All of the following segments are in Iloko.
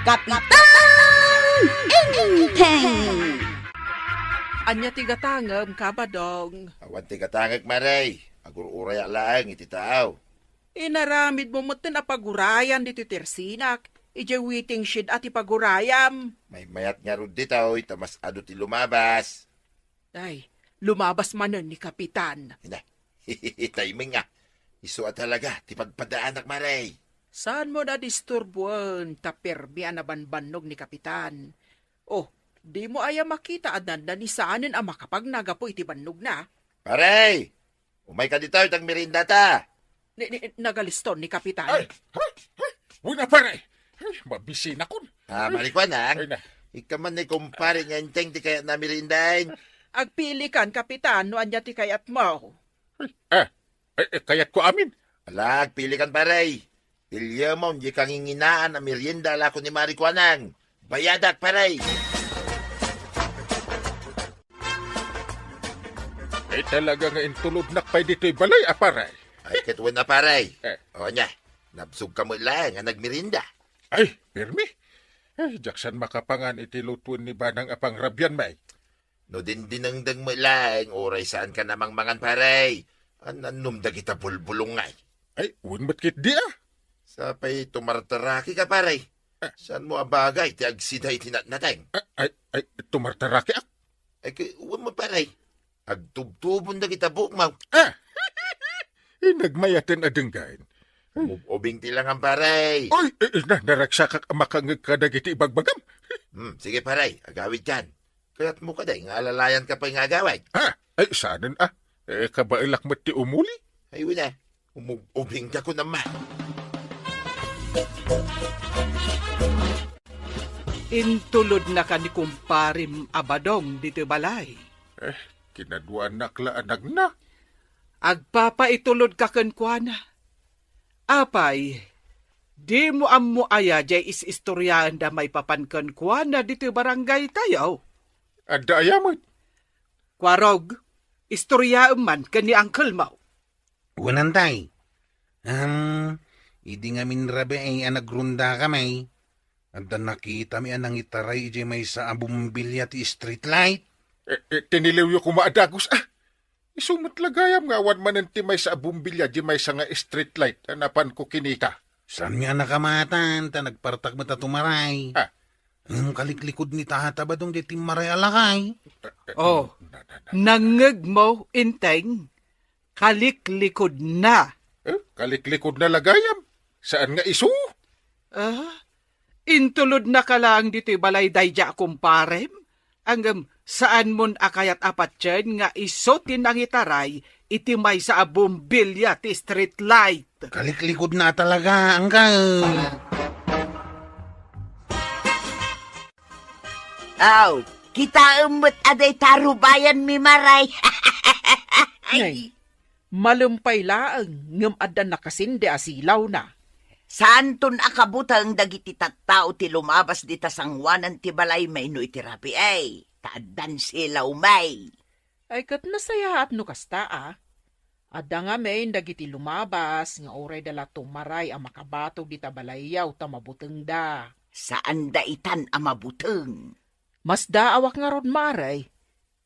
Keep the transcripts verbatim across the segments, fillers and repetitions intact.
Kapitan Enteng! Ania ti gatangem, Kabadong? Awan ti gatangek, Mare. Agur-urayak laeng iti tao. Inaramidmo metten a pagurayan ditoy tersinak, idiay waiting shed a ti pagurayam. Maymayat ngarud ditoy, ta mas adu ti lumabas. Ay, lumabas manen ni Kapitan. Ina, timing nga. Isu a talaga ti pagpadaanak, Mare. Saanmo a disturboen ta permi a nabanbannog ni Kapitan. Oh, dimo aya makita a dandani saanen a makapagna gapu iti bannogna? Pare! Umayka ditoy, ta agmeriendata. Ni, ni, nagaliston ni Kapitan. Ay, ay, ay, wen a, pare. Ay, mabisinakon. Ah, Mare Kuanang. Ay, na. Ikaman ni kumpare nga Enteng ti kayatna a meriendaen. Agpilikan, Kapitan, no ania ti kayatmo. Ay, ah, ay, eh, kayatko amin. Ala, agpilikan, pare. Piliemon diay kanginginaan a merienda a lako ni Mare Kuanang. Bayadak, pare. Ay, talaga nga intulodnak pay ditoy balay, a pare. Ay, ket wen a, pare. Eh. O, ania, nabsogka met laeng a nagmerienda. Ay, permi. Ay, diak san makapangan iti lutuen ni Banang a pangrabian, may. No dindinengdeng met laeng, uray saanka a mangmangan, pare. An-annom dagita bulbulong, ngay. Ay, wen met ketdi, ah. Sapay tumartaraki ka, pare. Ah. Saanmo a bagay ti agsida iti natnateng? Ah, ay, ay, tumartaraki, ah. Ay, kay, wen met, pare. Agtubtubon dagita buokmo. Ah! Inagmayaten a denggen. Ub-, ubing ti langan, pare. Oy, eh, eh, na, naragsakak a makangeg kadagiti ibagbagam. Hmm, sige, pare, agawidkan. Kayatmo kadi nga alalayanka pay nga agawid? Ha? Ay, saanen, ah. Eh, kabaelak met ti umuli. Ay, wen a. Umub-, ubingka kunam. Intulodnaka ni kumparem a Badong ditoy balay. Eh, kinaduanak la a nagna. Agpapaitulodka kenkuana. Apay, dimo ammo aya diay is-istoriaenda maipapan kenkuana ditoy barangaytayo? Adda aya met? Kuarog, istoriaem man ken ni uncle mo. Wen a, tay. Am, idi ngamin rabii a nagrondakami, adda nakitami a nangitaray idiay maysa a bombilya ti street light. Eh, eh, tiniliwyo koma a dagus, ah. Isu met la gayam nga awan manen ti maysa a bombilya di maysa nga street light a napanko kinika. Saanmi a nakamatan, ta nagpartak met a tumaray. Ah. Ngem kaliklikod ni Tata Badong diay timmaray a lakay. Oh, nangngegmo, Enteng? Kaliklikodna. Eh, kaliklikodna la gayam. Saan nga isu? Ah, intulodnaka laeng ditoy balay daydiay a kumparem? Ngem saanmon a kayat a patien nga isu ti nangitaray iti maysa a bombilya ti street light? Kaliklikodna a talaga, uncle. Aw, kitaem met a dayta rubayanmi, Maray. Nay, malem pay laeng ngem adda nakasindi a silawna. Saanton a kabuteng dagiti tattao ti lumabas dita sangoanan ti balaymi no iti rabii, ta addan silawmi. Ay, ket nasayaat no kasta, a. Adda ngamin dagiti lumabas nga urayda la tumaray a makabatog dita balayyo ta mabutengda. Saanda itan a mabuteng. Masdaawak ngarud, Maray.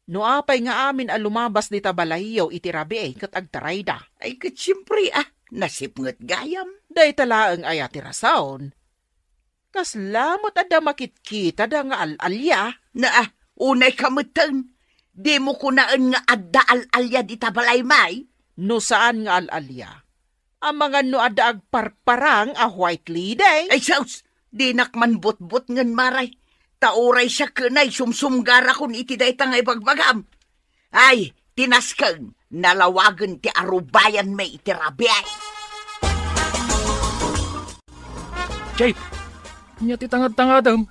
No apay nga amin a lumabas dita balayyo iti rabii ket agtarayda? Ay, ket siempre, a, nasipnget gayam. Dayta laeng aya ti rason? Kasla met adda makitkitada nga al-alia? Naa, unayka metten. Dimo kunaen nga adda al-alia dita balaymi? No saan nga al-alia, amangan no adda agparparang a white lady? Ay, sus! Dinak man butbutngen, Maray. Ta uray siak ken ay sumsumgarakon iti dayta nga ibagbagam. Ay, ti nasken, nalawagen ti arubayanmi iti rabii. Jay, ania ti tangad-tangadem?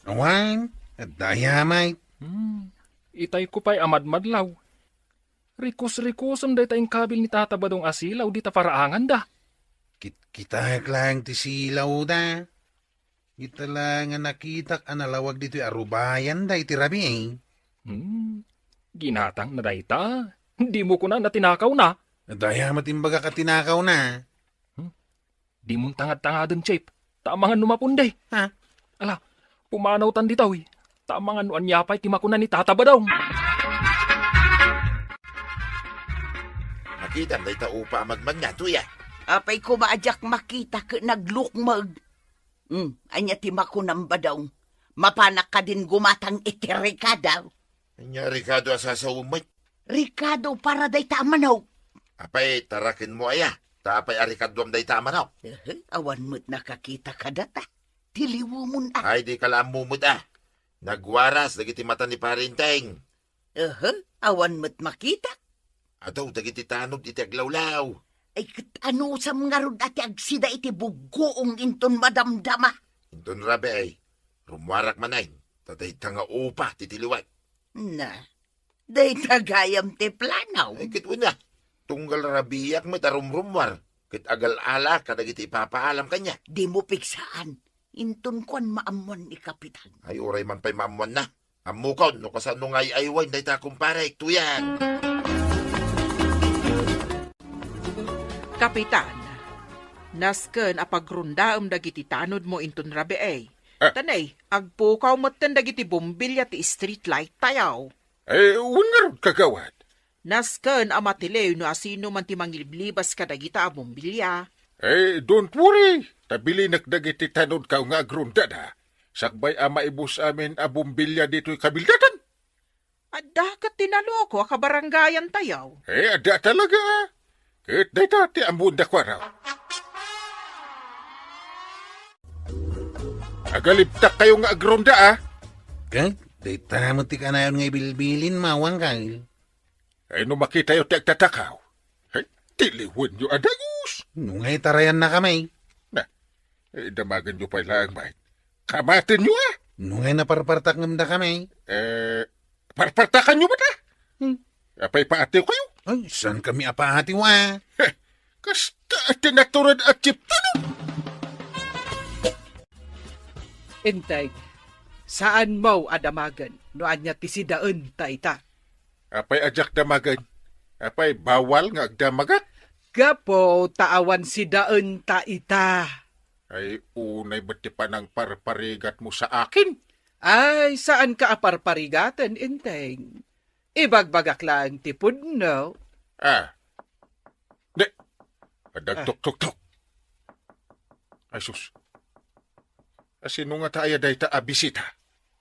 Awan, adda aya met. Hmm, itayko pay a madmadlaw. Rikus-rikusen dayta inkabil ni Tata Badong a silaw dita paraanganda. Kit-, kitaek laeng ti silawda. Ita la nga nakitak a nalawag ditoy arubayanda iti rabii. Hmm. Ginatangna dayta. Dimo kunana tinakawna. Adda aya met imbagak a tinakawna. Hmm. Dimon tangad-tangaden, Chief. Ta amangan no mapundi. Ha? Ala, pumanawtan ditoy. Ta amangan no ania pay ti makuna ni Tata Badong. Makitam dayta upa a magmagna, tuya. Apay koma a diak makita ket naglukmeg. Hmm, ania ti makunam, Badong? Mapanak kadin gumatang iti rekado? Ania rekado a sasawem met? Rekado para dayta a manok. Apay, tarakenmo aya? Ta apay a rekaduam dayta a manok? Ehe, awan met nakakita kadata. Tiliwemon a. Ay, dika la ammo met a. Nagwaras dagiti mata ni Pare Enteng. Ehe, awan met makita. Adaw dagiti tanod iti aglawlaw. Ay, ket anusam ngarud a ti agsida iti buggoong inton madamdama? Inton rabii, rummuarak manen, ta dayta nga upa ti tiliwek. Na, dayta gayam ti plano. Ay, ket wen a, tunggal rabiiak met a rumrummuar, ket agal-alaak kadagiti ipapaalam kaniak. Dimo pigsaan, inton kuan maammuan ni Kapitan. Ay, uray man pay maammuanna. Ammokon no kasano nga ay-aywaen dayta kumparek, tuyak. Kapitan, nasken a pagrondaem dagiti tanodmo inton rabii. Ah. Ta nay, agpukaw metten dagiti bombilya ti street light tayo. Eh, wen ngarud, kagawad. Nasken a matiliw no asino man ti mangliblibas kadagita a bombilya. Eh, don't worry. Ta bilinek dagiti tanodkaw nga agrondada. Sakbay a maibus amin a bombilya ditoy kabildatan. Adda ket ti naloko a kabarangayan tayo. Eh, adda talaga. Ket dayta ti ammoen da kuara. Agalibtak kayo nga agronda, ah. Ket dayta met ti kanayon nga ibilbilin, mawang, Kyle. Ay, no makitayo ti agtatakaw, ay, tiliwenyo a dagus. No nga itarayannakami. Na, eh, damagenyo pay laeng, bay. Kamatenyo, ah. No nga naparpartak ngem dakami. Eh, parpartakanyo met, ah. Hmm. Apay paatiw kayo? Ay, saan kami a paatiw, ah? Heh, kasta ti natured a chip, ano? Enteng, saan mo a damagen no ania ti sidaen ta ita? Apay a diak damagen? Apay bawal nga agdamagak? Gapu ta awan sidaen ta ita. Ay, unay met ti panangparparigatmo sa akin. Ay, saanka a parparigaten, Enteng. Ibagbagak laeng ti pudno. Ah. Di. Adda agtuktuktok. Ay, sus. Asino ngata aya dayta a bisita?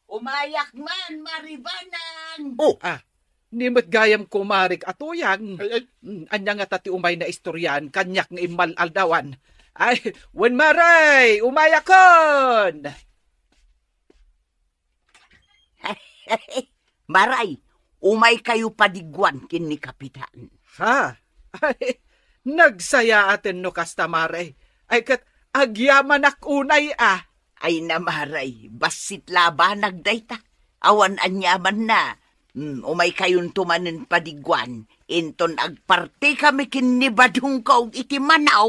Umayak man, Maribanang! Oh! Ah, ni met gayam kumarik a tuyang. Ay, ay. Mm, ania ngata ti umay nga istoryan, kaniak nga immal-aldawan. Ay, wen, Mare, umayakon! Maray, umay kayo padiguan ken ni Kapitan. Ha? Ay, nagsayaaten no kasta, Maray. Ay, ket agyamanak unay, ah. Ay na, Maray, bassit la a banag dayta. Awan aniamanna. Hmm, umay kayonto manen padiguan. Inton agpartikami ken ni Badongko iti manaw.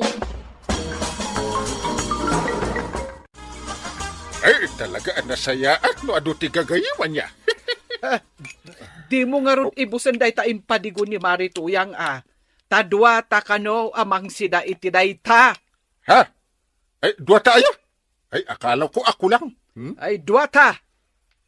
Ay, talaga a nasayaat no adu ti gagayyem ania. Dimo ngarud ibusen dayta impadigo ni Mari Tuyang a. Ta duata kano a mangsida iti dayta. Ha? Ay, duata aya? Ay, akala ko ako lang. Hmm? Ay, duata.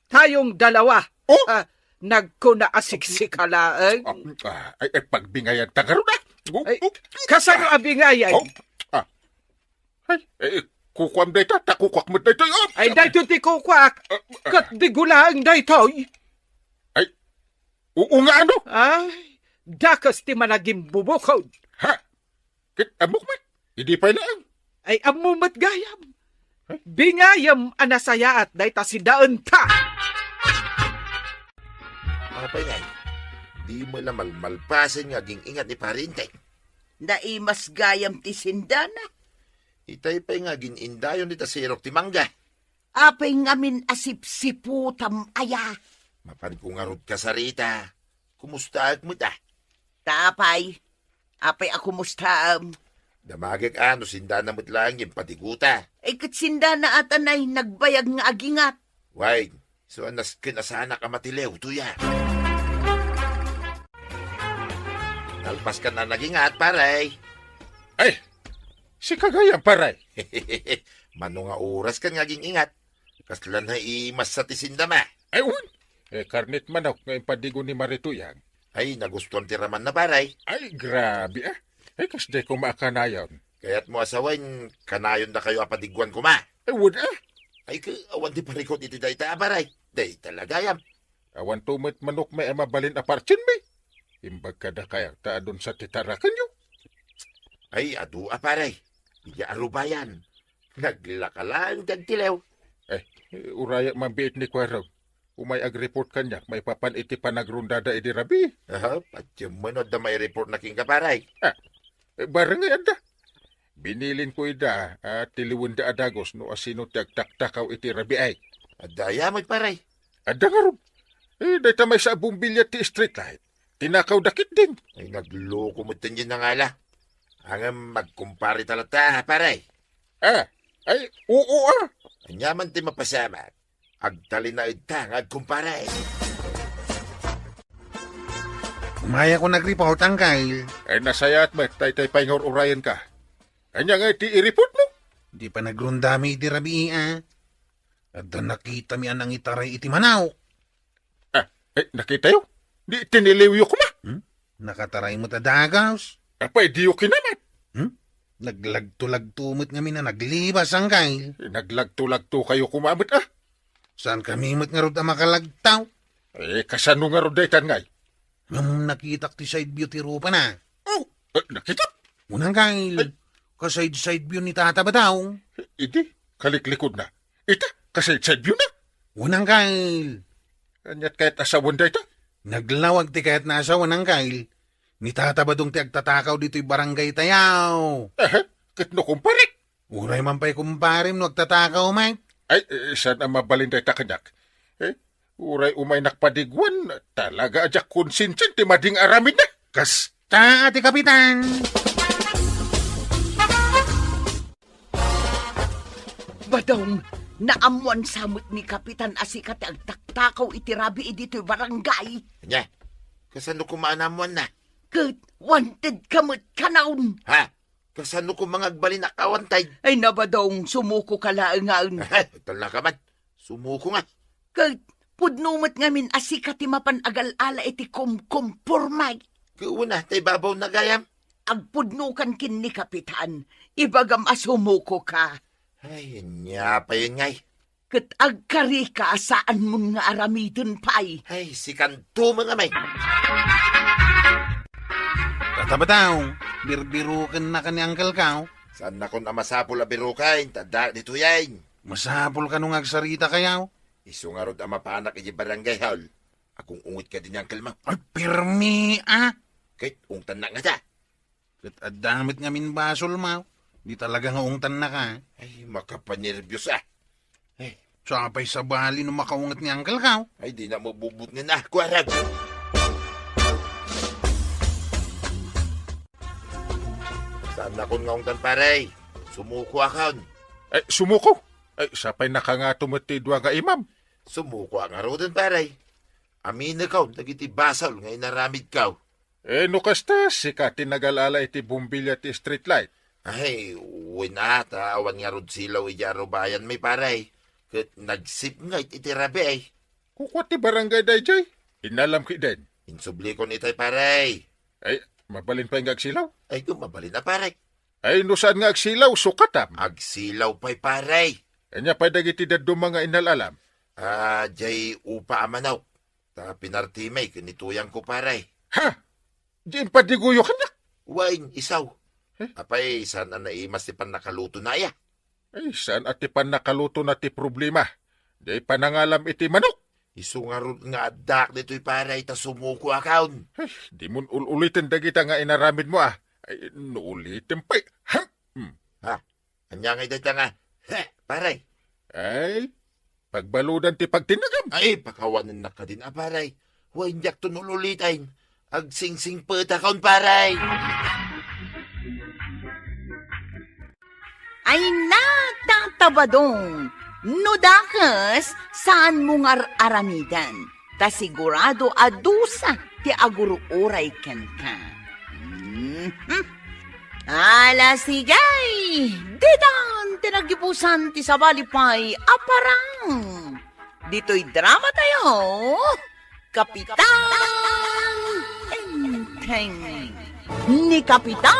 Tayong dalawa. Oh? Ah, nagkuna a siksika laeng. Ah, ah, ay, ay, pagbingayan ta ngarud, ah. Oh, ay, oh, kasano ah, a bingayay? Oh, ah. Ay, eh, kukuam dayta, ta kukuak met dayta, oh. Ay, daytoy ti kukuak. Ah, ah. Ket digo laeng daytoy. Ay, oo nga, ano? Ay, dakes ti managimbubukod. Ha? Ket ammok met, idi pay laeng. Ay, ammo met gayam. Huh? Bingayam a nasayaat dayta sidaenta. Apay ngay, dimo la malmalpasen nga aging-ingat ni Pari Enteng? Naimas gayam ti sindana. Itay pay nga agin-indayon dita sirok ti mangga. Apay ngamin a sipsiputam aya? Mapanko ngarud kasarita. Kumustaak met a? Ta apay? Apay a kumustaam? Damagek a no sindana met laeng nga impadiguta. Ay, ket sindana a tanay nagbayag nga agingat. Way, so a nasken a saanak a matiliw, tuya. Nalpaskan a nagingat, pare. Ay, sika gayam, pare. Mano nga oras kan nga aging-ingat? Kasla naimassa ti sindama. Ay, wen. Eh, karnet manok nga impadigo ni Mari Tuyang. Ay, nagustuan ti ramanna, pare. Ay, grabe, ah. Ay, kasdiay koma a kanayon. Kayatmo a sawen, kanayondakayo a padiguan koma. Ay, wen, ah. Ay, ka, awan ti parikut iti dayta, a, pare. Dayta la gayam. Awan to met manok may a mabalin a partsien mi. Imbag kadakayo ta adun sa ti tarakenyo. Ay, adu a, pare. Iya arubayan. Naglaka laeng ti agtilew. Eh, urayak mambiit ni Kuarog. Umay agreport kaniak maipapan iti panagrondada idi rabii. Aha, patiem met no adda maireport na kenka, pare. Ah, eh, barangay adda. Binilinko ida a tiliwenda a dagus no asino ti agtaktakaw iti rabii ay. Adda aya met, pare? Adda ngarud. Eh, dayta maysa a bombilya ti street light. Tinakawda ketdin. Ay, nagloko met ti nangala. Ngem agkumpare ta latta, pare. Ah, ay, oo, ah. Ania man ti mapasamak? Agtalinaedta nga agkumpare. Umayakon agreport, Angkel. Ay, nasayaat met, daytay pay nga ur-urayenka. Ania ngay ti ireportmo? Di panagrondami iti rabii, ah. Adda nakitami a nangitaray iti manok. Ah, eh, nakitayo? Di tiniliwyo koma? Hmm? Nakataray met a dagus. Apay, diyo kinamat? Hmm? Naglagto-lagto met ngamin a naglibas, Angkel. Eh, naglagto-lagtokayo koma met, ah. Saankami met ngarud a makalagto? Eh, kasano ngarud daytan ngay? Ngem nakitak ti side view ti rupana. Oh, eh, nakitak? Wen, Angkel. Ay. Ka-side-side view ni Tata Badong. Idi, kaliklikodna. Ita, ka-side-side view na. Wen, Angkel. Aniat kayat a sawen dayta? Naglawag ti kayatna a sawen, Angkel. Ni Tata Badong ti agtatakaw ditoy barangay tayo. Aha, ket no kumparik? Uray man pay kumparem no agtatakaw met. Ay, eh, saan a mabalin dayta kaniak? Eh, uray umaynak padiguan, talaga a diak konsensian ti madi nga aramidna. Kasta a ti kapitan. Badong, naammoan sa met ni Kapitan a sika ti agtaktakaw iti rabii ditoy barangay. Ania? Kasano koma a naammoanna? Ket wanted ka met kanon. Ha? Kasano koma nga agbalin a ka-wanted? Ay, na, Badong, sumuko ka laengen. Talaka man. Sumuko nga. Ket pudno met ngamin a sika ti mapan agal-ala iti kumkumpormay. Ket wen a, ta ibabaw na gayam. Agpudnokan ken ni Kapitan. Ibagam a sumuko ka. Ay, ania pay ngay? Ket agkari ka, saanmon nga aramiden pay. Ay, sikanto met a may. Tata Badong, birbirukennak ni Angkel ka. Saannakon a masapul a biruken, ta addaak ditoyen. Masapul kano nga agsarita kayo. Isu ngarud a mapanak iti barangay hall. Agung-unget kadi ni Angkel mo. Ay, pirmi, ah. Ket ungtannak ngata. Ket adda met ngamin basol mo. Di talaga nga ungtannak, ah. Ay, makapanerbios, ah. Ay. Sapay sabali no makaunget ni Angkel ka. Ay, di na mabubot nga na, kuarag. Saannakon nga ungtan, pare. Sumuko akon. Ay, sumuko? Ay, sapay nakangato met ti dua nga imam. Sumuko a ngaruden, pare. Aminekon dagiti basol nga inaramidko. Eh, no kasta, sika ti nagal-ala iti bombilya ti street light. Ay, wen a, ta awan ngarud silaw idiay arubayan mi, pare. Ket nagsipnget iti rabii. Kukua ti barangay daydiay. Inalam ketdin. Insublikon itay, pare. Ay, mabalin pay nga agsilaw? Ay, kung mabalin a, pare. Ay, no saan nga agsilaw, sukatam. Agsilaw pay, pare. Ania pay dagiti dadduma nga inal-alam? Ah, diay upa a manok. Ta pinartimi ken ni tuyangko, pare. Ha? Di impadiguyo kaniak? Wen, isu. Eh? Apay, saan a naimas ti pannakalutona aya? Ay, saan a ti pannakalutona ti problema. Di panangalam iti manok. Isu ngarud nga addaak ditoy, pare, ta sumuko akon. Ay, dimon ul-uliten dagita nga inaramidmo, ah. Ay, no ulitem pay. Ha? Hmm. Ha? Ania ngay dayta nga, "He," pare? Ay, pagbaludan ti pagtinnagam. Ay, pakawanennak kadin a, pare. Wen, diakton ul-uliten. Agsingsingpetakon, pare. Ay, na, Tata Badong, no dakes, saanmo nga ar-aramiden. Ta sigurado a dusa ti agur-uray kenka. Mhm. Ala, sige! Ditan ti naggibusan ti sabali pay a parang. Ditoy drama tayo, Kapitan Enteng. Ni Kapitan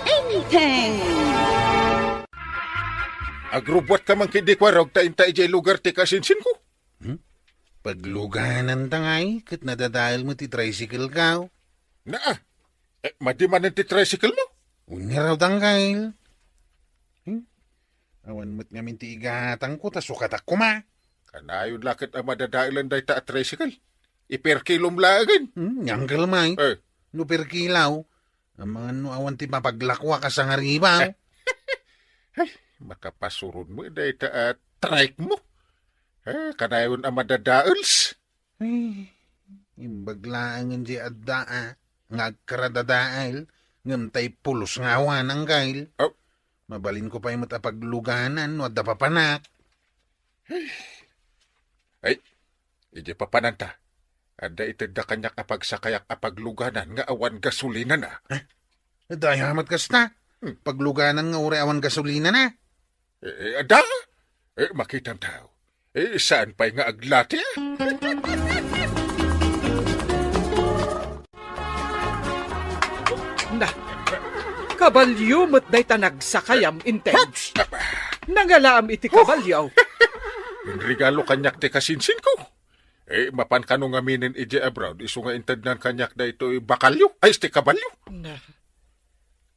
Enteng. Agrubbuatka man ketdi, Kuarog, ta inta idiay lugar ti kasinsinko. Hmm? Paglugananta ngay, ket nadadael met ti tricycle-ko. Naa, eh, madi manen ti tricycle-mo? Uniraw, Anggail. Hmm? Awan met ngamin ti igatangko, ta sukatak koma. Kanayon la ket a madadaelan dayta a tricycle. Iperkilom laengen. Hmm, Anggail, may. Eh. No perkilaw, amangan no awan ti mapaglakuak a sangariba. Eh. Ay, makapasuron met dayta a trike-mo. Eh, kanayon a madadaels. Ay, imbag laengen di adda a nga agkaradadael, ngem tay pulos nga awan, Anggail. Aw. Mabalinko pay met a pagluganan no adda papanak. Ay, idiay papananta, adda itedda kaniak a pagsakayak a pagluganan nga awan gasolinana. Eh, adda aya met kasta? Hmm. Pagluganan nga uray awan gasolinana? Eh, eh, adda? Eh, makitam tayo. Eh, saan pay nga aglati, ah? Na, kabalyo met dayta nagsakayam, Enteng. Nangalaam iti kabalyo. Inregalo kaniak ti kasinsinko. Eh, mapan kano ngaminen idiay abroad, isu nga intednan kaniak daytoy bakalyo, ay, isti kabalyo. Na,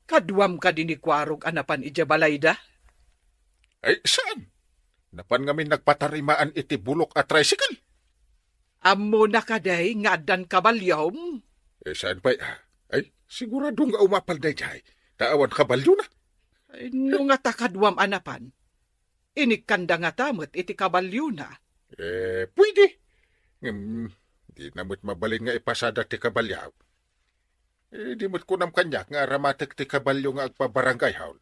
kaduam kadi ni Kuarog a napan idiay balayda? Ay, saan? Napan ngamin nagpatarimaan iti bulok a tricycle. Ammona kadi nga addan kabalyom? Eh, saan pay, ah? Ay, sigurado nga umapal daydiay, ta awan kabalyona. Ay, no ngata kaduam a napan, inikkanda ngata met iti kabalyona? Eh, pwede. Ngem, di na met mabalin nga ipasada ti kabalyo. Eh, di met kunam kaniak nga aramatek ti kabalyo nga agpa-barangay hall.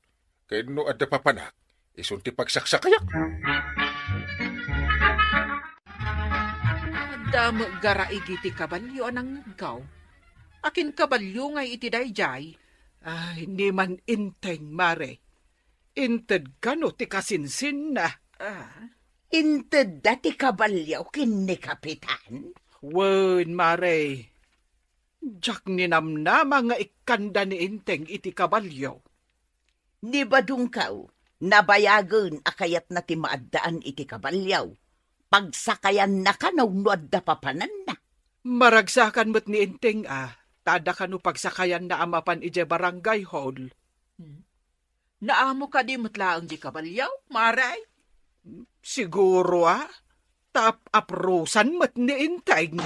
Ken no adda papanak, isun ti pagsaksakayak. Adda met garaigi ti kabalyo a nangngegko. Akin kabalyo ngay iti daydiay? Ay, ni man Enteng, Mare. Inted kano ti kasinsinna? Ah. Intedda ti kabalyo ken ni Kapitan? Wen, Mare. Diak ninamnama nga ikkanda ni Enteng iti kabalyo. Ni badongko, nabayagen a kayatna ti maaddaan iti kabalyo. Pagsakayanna kano no adda papananna. Maragsakan met ni Enteng a, ta adda kano pagsakayanna a mapan idiay barangay hall. Hmm. Naamo kadi met laeng di kabalyo, Mare? Siguro a, ta ap-aprosan met ni Enteng.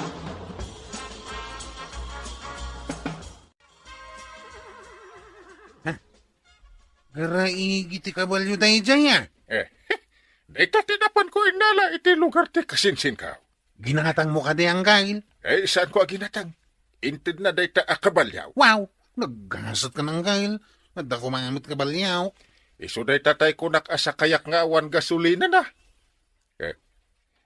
Ha? Garaigi ti kabalyo daydiay, a? Eh, dayta ti napanko innala iti lugar ti kasinsinko. Ginatangmo kadi, Anggail? Eh, saanko a ginatang? Intedna dayta a kabalyo. Wow! Naggasat ka, Anggail. Adda koma met kabalyo. Isu dayta tay kunak a sakayak nga awan gasolinana. Eh,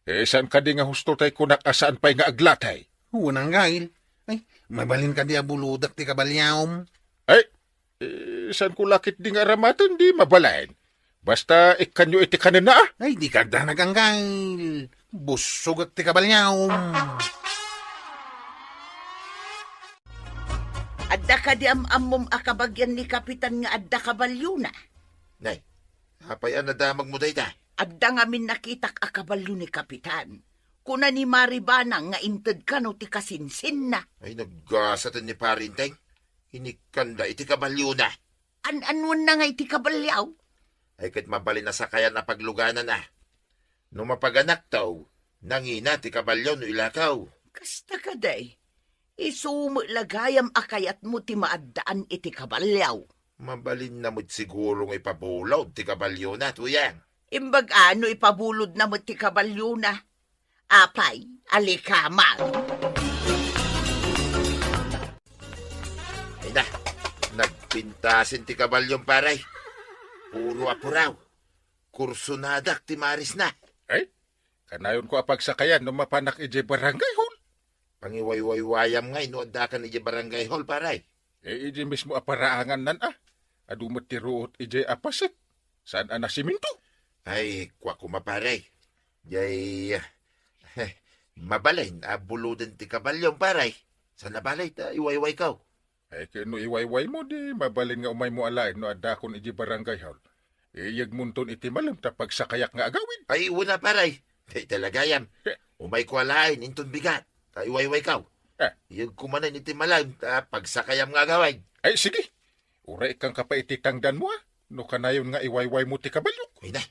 eh, saan kadi nga husto tay kunak a saan pay nga aglatay? Wen, Anggail. Ay, mabalin kadi a bulodak ti kabalyom? Ay, eh, saanko la ketdi nga aramaten, di mabalin. Basta ikkanyo iti kanenna, a? Ay, dika adda, Anggail. Bussogak ti kabalyom. Adda kadi am-ammom a kabagian ni Kapitan nga adda kabalyona? Nay, apay a nadamagmo dayta? Adda ngamin nakitak a kabalyo ni Kapitan. Kuna ni Mare Banang nga inted kano ti kasinsinna. Ay, naggasaten ni Pare Enteng. Inikkanda iti kabalyona. An-anonna nga iti kabalyo? Ay, ket mabalin a sakayan a pagluganan, a. No mapaganakto, nangina ti kabalyo no ilakaw. Kasta kadi, isu met la gayam a kayatmo ti maaddaan iti kabalyo. Mabalinna met siguro nga ipabulod ti kabalyona, Tuyang. Imbag a no ipabulodna met ti kabalyona. Apay, alikamang. Ay na, nagpintasen ti kabalyom, pare. Puro apuraw. Kursonadak ti marisna. Ay, kanayonko a pagsakayan no mapanak idiay barangay hall. Pangiwaywaywayam ngay no addakan idiay barangay hall, pare. Eh, idiay mismo a paraangan nan, a. Adu met ti ruot idiay a paset. Saan a nasiminto? Ay, kua koma, pare. Jay, mabalin a buloden ti kabalio, pare. Saan a balay ta iwaywayko. Ay, ket no iwaywaymo, di mabalin nga umaymo alaen no addakon idiay barangay hall. Iyegmonton iti malem ta pagsakayak nga agawid. Ay, wen a, pare. Dayta la gayam. Eh. Umayko alaen inton bigat ta iwaywayko. Eh. Iyegko manen iti malem ta pagsakayam nga agawid. Ay, sige. Uray ikkanka pay iti tangdanmo, a? No kanayon nga iwaywaymo ti kabalio. Ay na,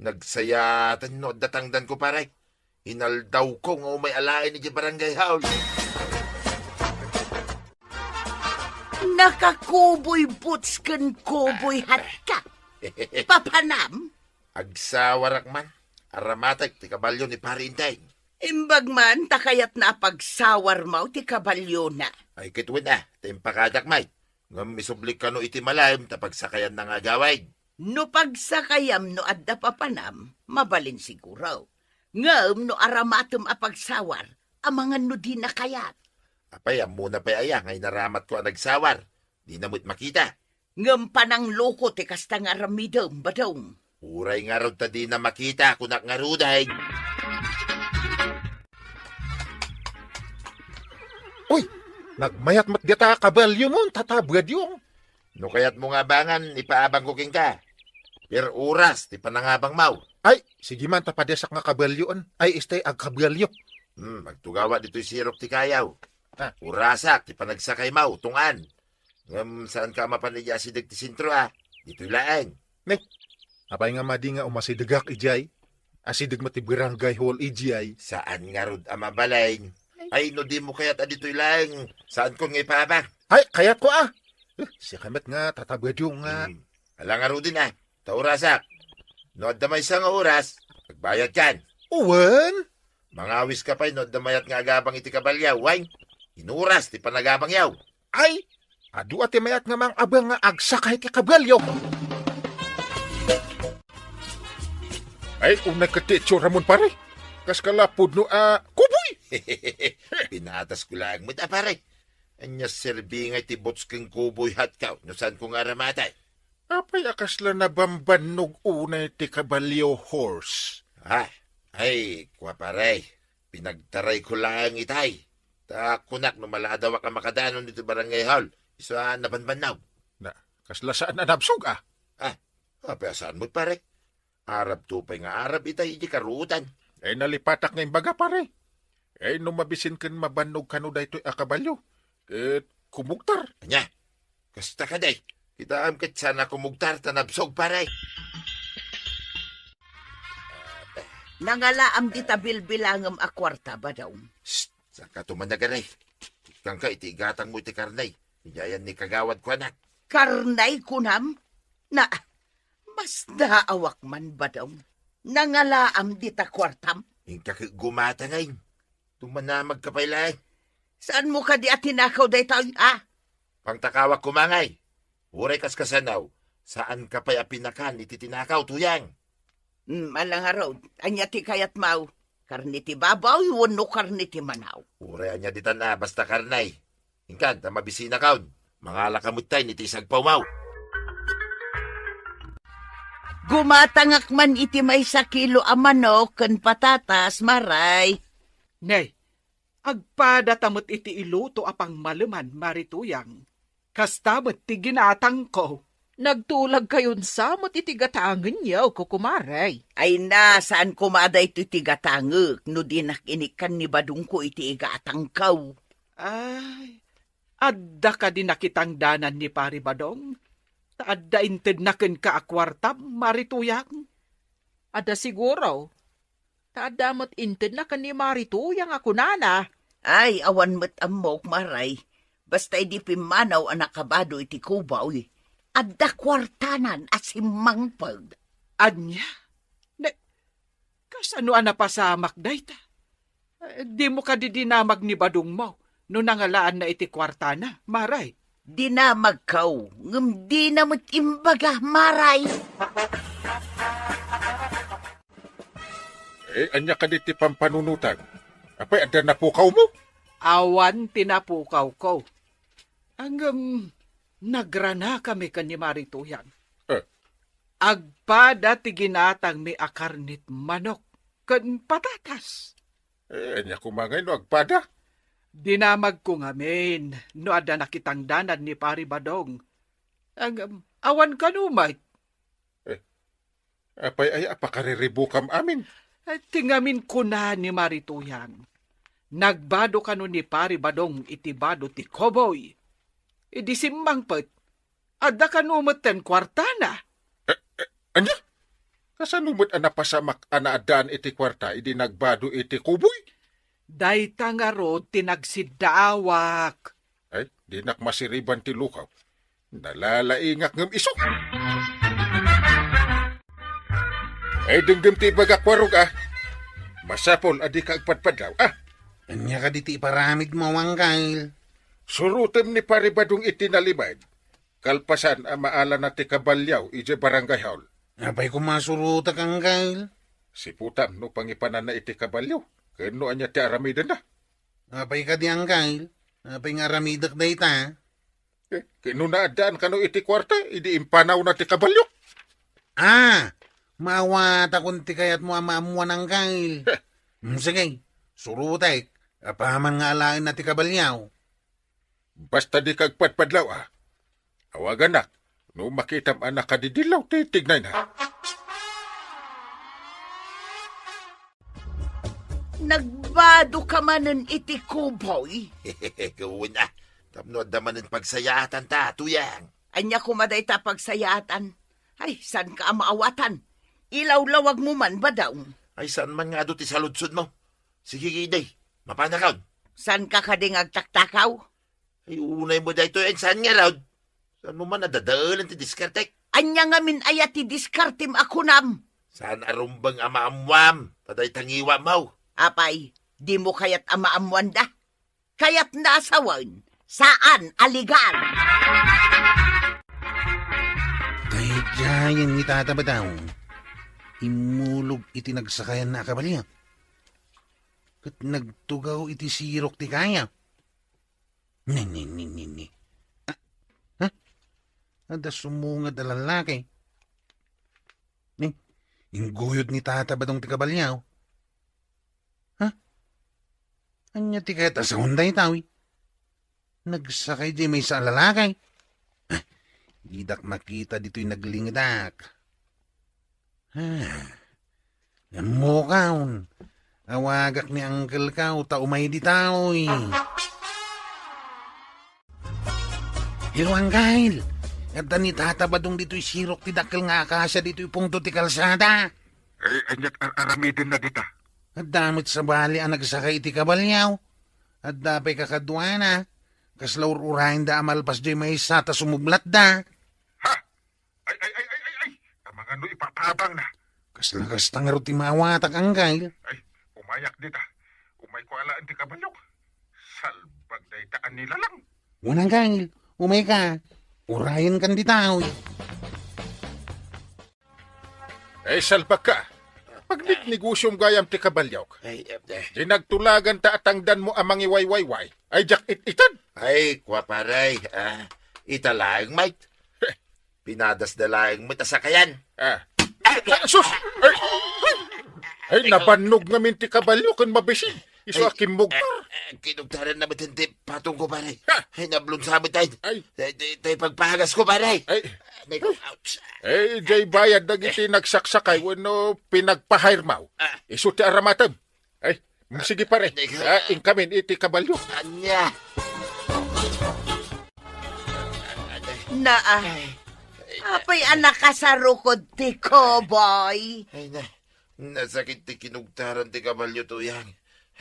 nagsayaten no adda tangdanko, pare. Inaldawko nga umay alaen idiay barangay hall. Nakakuboy boots ken kuboy hat ka. Papanam? Agsawarak man. Aramatek ti kabalio ni Pare Inteng. Imbag man ta kayatna a pagsawarmo ti kabaliona. Ay, ket wen a, ta impakadak met. Ngem isublik kano iti malem ta pagsakayanna nga agawid. No pagsakayam no adda papanam, mabalin siguro. Ngem no aramatem a pagsawar, amangan no dina kayat. Apay, ammona pay aya nga inaramatko a nagsawar? Dina met makita. Ngem panangloko ti kasta nga aramidem, Badong. Uray ngarud ta dina makita, kunak ngaruden. Uy, nagmayat met dita a kabalio mo, Tata Badong. No kayatmo nga abangan, ipaabangko kenka. Pir oras ti panangabangmo. Ay, sige man, ta padiasak nga kabalioen. Ay, istay agkabalio. Hmm, agtugawa ditoy sirok ti kayaw. Ah. Orasak ti panagsakaymo, tungan. Ngem saanka a mapan idiay asideg ti sentro, a. Ditoy laeng. Ne, apay nga madi nga umasidegak idiay? Asideg met ti barangay hall idiay. Saan ngarud a mabalin? Ay, no dimo kayat a ditoy laeng, saankon nga ipaabang. Ay, kayatko, a. Eh, siak met nga Tata Badong nga. Hmm. Ala ngaruden, a. Ta orasak. No adda maysa nga oras, agbayadkan. Wen? Mangawiska pay no adda mayat nga agabang iti kabalio, wen? Inoras ti panagabangyo. Ay, adu a ti mayat nga mangabang nga agsakay ti kabalio. Ay, unay ket ti itsuramon, pare. Kas ka la pudno a kuboy. Pinatasko laeng met a, pare. Ania serbi nga iti boots ken kuboy hatko no saanko nga aramaten? Apay a kasla nabambannog unay ti kabalio, horse? Ah, ay, kua, pare. Pinagtarayko laeng itay. Ta kunak no maladawak a makadanon iti barangay hall, isu a nabanbannog. Na, kasla saan a nabsog, a? Ah, apay a saan met, pare? Arabto pay nga arab itay idiay karuotan. Ay, nalipatak nga imbaga, pare. Ay, no mabisin ken mabannog kano daytoy a kabalio, ket kumugtar. Ania? Kasta kadi? Kitaem ket saan a kumugtar ta nabsog, pare. Nangalaam dita bilbilangem a kuarta, Badong. Shh! Saanka tumanag, aray. Ikkanka iti igatangmo iti karne. Idiayan ni kagawad, kuanak. Karne, kunam? Na, masdaawak man, Badong. Nangalaam dita kuartam? Inka ket gumatangay. Tumanamagka pay laeng. Saanmo kadi a tinakaw daytoy, a? Pangtakawak koma ngay. Uray kaskasano, saanka pay a pinakan iti tinakaw, Tuyang. Hmm, ala ngarud, ania ti kayatmo? Karne ti baboy wenno karne ti manaw? Uray ania ditan a, basta karne. Inkan, ta mabisinakon. Mangalaka met tay iti isagpawmo. Gumatangak man iti maysa kilo a manok ken patatas, Maray. Ne, agpadata met iti iluto a pangmaleman, Mari Tuyang. Kasta met ti ginatangko. Nagtulagkayon sa met iti gatangenyo, kukumare. Ay na, saan koma daytoy ti gatangek no dinak inikkan ni badongko iti igatangko? Ay, adda kadi nakitangdanan ni Pari Badong? Ta adda intedna kenka a kuartam, Mari Tuyang? Adda siguro. Ta adda met intedna ken ni Mari Tuyang a kunana. Ay, awan met ammok, Maray. Basta idi pimmanaw a nakabado iti kuboy, adda kuartanan a simmangpet. Ania? Ne, kasano a napasamak dayta? Eh, dimo kadi dinamag ni badongmo no nangalaanna iti kuartana, Maray? Dinamagko, ngem dina met imbaga, Maray. Eh, ania kadi ti pampanunotan? Apay, adda napukawmo? Awan ti napukawko. Ngem, Nagranakami ken ni Mari Tuyang. Eh. Agpada ti ginatangmi a karnet manok ken patatas. Eh, ania koma ngay no agpada? Dinamagko ngamin no adda nakitangdanad ni Pari Badong. Ngem, awan kano met. Eh, apay aya a pakariribukam amin? Eh, ti ngamin kuna ni Mari Tuyang, nagbado kano ni Pari Badong iti bado ti koboy. Idi simmangpet, adda kano met ten kuartana. Eh, eh, ania? Kasano met a napasamak a naaddaan iti kuarta idi nagbado iti koboy? Dayta ngarud ti nagsiddaawak. Ay, dinak masiriban ti lukaw. Nalalaingak ngem isu. Ay, denggem ti ibagak, Warog, a. Masapul a dika agpadpadlaw, a. Ania kadi ti iparamidmo, Angkel? Surotem ni Pari Badong iti nalimed. Kalpasan a maalana ti kabalio idiay barangay hall. Apay koma surotek, Angkel? Siputam no pangipananna iti kabalio, ken no ania ti aramidenna. Apay kadi, Angkel? Apay nga aramidek dayta? Eh, ket no naaddaan kano iti kuarta, idi impanawna ti kabalio? Ah, maawatakon ti kayatmo a maammuan, Angkel. Heh. Mm, sige, surotek, apaman nga alaenna ti kabalio. Basta dika agpadpadlaw, a. Awaganak, no makitam a nakadidillaw ti tignayna. Nagbadoka manen iti koboy? Kuna, tapno adda manen pagsayaatan ta, Tuyang. Ania koma dayta pagsayaatan? Ay, saanka a maawatan. Ilawlawagmo man, Badong. Ay, saan man nga adu ti saludsodmo? Sige, idi, mapanakon. Saanka kadi nga agtaktakaw? Ay, unay mo daytoy, ay, saan ngarud? Saan mo man nadadaelan ti diskartek? Ania ngamin aya ti diskartem a kunam? Saan a rumbeng a maammuam, ta dayta ngiwam, haw? Apay, dimo kayat a maammuanda? Kayatna a sawen, saan a legal. Daydiayen ni Tata Badong. Immulog iti nagsakayanna a kabalio. Ket nagtugaw iti sirok ti kaya. Ni, ni, ni, ni, ni. Ah, ha? Adda sumungad a lalaki. Ni, ingguyod ni Tata Badong ti kabalio. Ha? Ania ti kayat a sawen dayta, wi? Nagsakay diay maysa a lalaki. Ah, didak makita ditoy naglingedak. Ah, ammokon. Awagak ni Uncle Kao ta umay ditoy. Hello, Uncle. Adda ni Tata Badong ditoy sirok ti dakkel nga akasia ditoy pungto ti kalsada. Ay, aniat ar-aramidenna dita? Adda met sabali a nagsakay iti kabalio. Adda pay kakaduana. Kasla ur-urayenda a malpas diay maysa ta sumublatda. Ha? Ay, ay, ay, ay, ay, ay! Amangan no ipatabangna. Kasla kasta ngarud ti maawatak, Uncle. Ay, umayak dita. Umayko alaen ti kabaliok. Salbag dayta a nilalang. Wen, Uncle, umayka. Urayenkan ditoy. Ay, salbagka. Pagnegnegosiom gayam ti kabaliok. Ay, eh, eh. Di nagtulaganta a tangdanmo a mangiwaywayway. Ay, diak it-ited. Ay, kua, pare. Ah, ita laeng, mate. Pinadasda laeng met a sakayan. Ah. Ah, sus! Ay, ay, nabannog ngamin ti kabalio ken mabisin. Isu a kimmugtar. Ah, kinugtaran na met ti patong ko, pare. Ha? Ay, nablunsa met, ay. Ay. Tay, tay, tay pagpahagas ko, pare. Ay. Ay, ouch. Ay, diay bayad dagiti nagsaksakay wenno pinagpahirmaw. Ah. Isu ti aramatem. Ay, mm, sige, pare. Teka. Ah, inkamin iti kabalio. Ania? Naa. Ay. Apay a nakasarukod ti koboy? Ay, na, nasakit ti kinugtaran ti kabalio, Tuyang.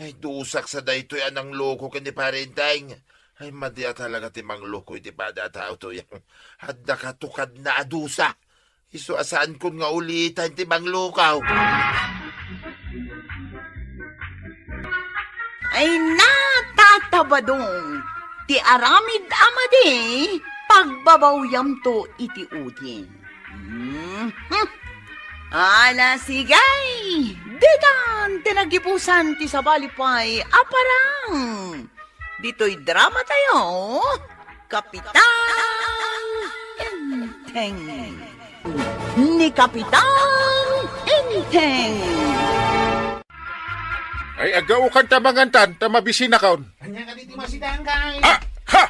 Ay, dusak sa daytoy a nangloko ken ni Pare Enteng. Ay, madi a talaga ti mangloko iti pada a tao, Tuyang. Adda katukadna a dusa. Isu a saankon nga ulitan ti manglukaw. Ay, natatabadong ti aramid a madi, pagbabawyamto iti udin. Mhm. Ala, sige, ditan ti nagibusan ti sabali pay a parang. Ditoy drama tayo, Kapitan Enteng. Ni Kapitan Enteng. Ay, aggaokan ta mangan tan, ta mabisinakon. Ania kadi ti masidaanka? Ah, ha!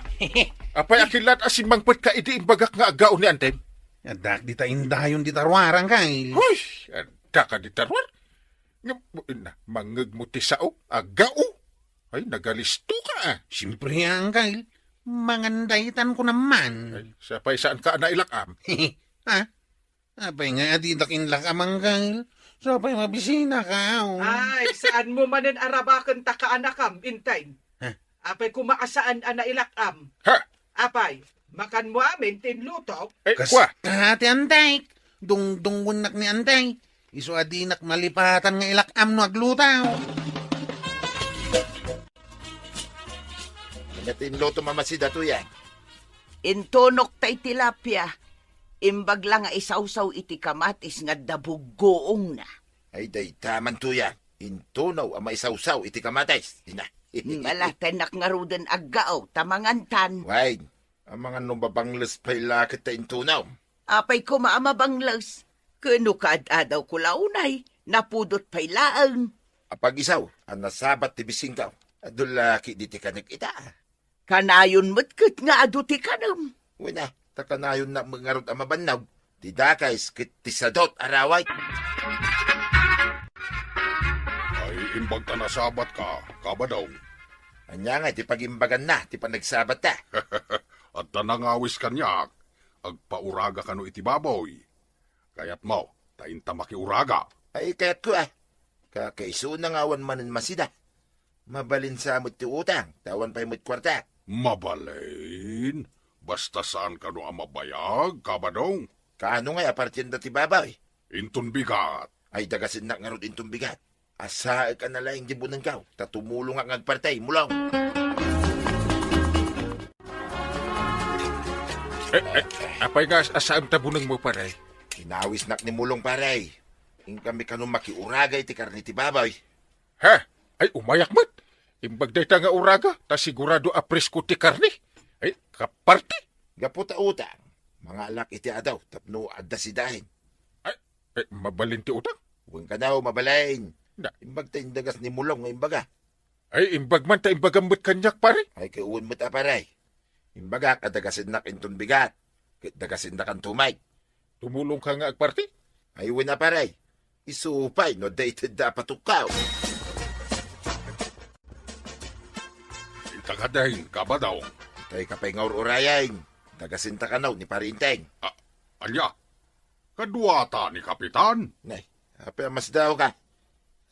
Apay, akillat a simmangpetka idi imbagak nga aggao ni Anteng? Addak dita indayon dita ruar, Angkel. Huy! Adda ka dita ruar? Ngem, inna, mangngegmo ti sao, aggao? Ay, nagalisto ka, ah. Siempre, Angkel. Mangan daytan ko naman. Ay, siapay saan ka a nailak-am? Ha? Apay nga, adidak inlak-am, Angkel. Siapay mabisinaka, oh. Ay, saan mo manen arabaken ta kaanakam, Enteng? Ha? Apay koma a saan a nailak-am? Ha? Apay, makanmo amin ti inlutok? Eh, kua. Kasta ti Antek. Dungdungonnak ni Antek. Isu a dinak malipatan nga ilak-am no agluto. Ania ti inlutom a masida, Tuyang? Intunok tay tilapia. Imbag la nga isawsaw iti kamatis nga adda buggoongna. Ay, dayta man, Tuyang. Intunaw a maisawsaw iti kamatis. Ina. Ala, tennak ngaruden aggao, ta mangantan. Wen, amangan no mabangles pay la ket ta intunaw. Apay koma a mabangles? Ken no kaad-adawko la unay, napudot pay laeng. Apag-isaw a nasabat ti bisingko. Adu la ketdi ti kanek ita. Kanayon met ket nga adu ti kanem. Wen a, ta kanayonna met ngarud a mabannog ti dakes ket ti sadot a rawit. Ay, imbag ta nasabatka, Kabadong. Ania ngay ti pagimbaganna ti panagsabatta? Adda nangawis kaniak, agpauraga kano iti baboy. Kayatmo, ta inta makiuraga. Ay, kayatko, ah. Kakaisuna nga awan manen masida. Mabalin sa met ti utang, ta awan pay met kuarta. Mabalin? Basta saan kano a mabayag, Kabadong? Kaano ngay a partienda ti baboy? Inton bigat. Ay, dagasennak ngarud inton bigat. Asaek a nalaing ti bunengko, ta tumulongak nga agparti, Mulong. Eh, eh, apay nga as-, asaem ta bunengmo, pare? Kinawisnak ni Mulong, pare. Inkami kano makiuraga iti karne ti baboy. Ha? Ay, umayak met. Imbag dayta nga uraga, ta sigurado a presko ti karne. Ay, kaparti. Gapu ta utang, mangalak iti adaw tapno adda sidaen. Ay, eh, mabalin ti utang? Wen kano, mabalin. Na. Imbag ta indagas ni Mulong nga imbaga. Ay, imbag man ta imbagam met kaniak, pare. Ay, ket wen met a, pare. Imbagak a dagasennak inton bigat, ket dagasennakanto met. Tumulongka nga agparti? Ay, wen a, pare. Isu pay no adda itedda a patukkaw. Ita kadin, Kabadong. Itay ka pay nga ur-urayen. Dagasenta kano ni Pari Enteng. A-, ania? Kaduata ni Kapitan? Nay, apay a masdaawka?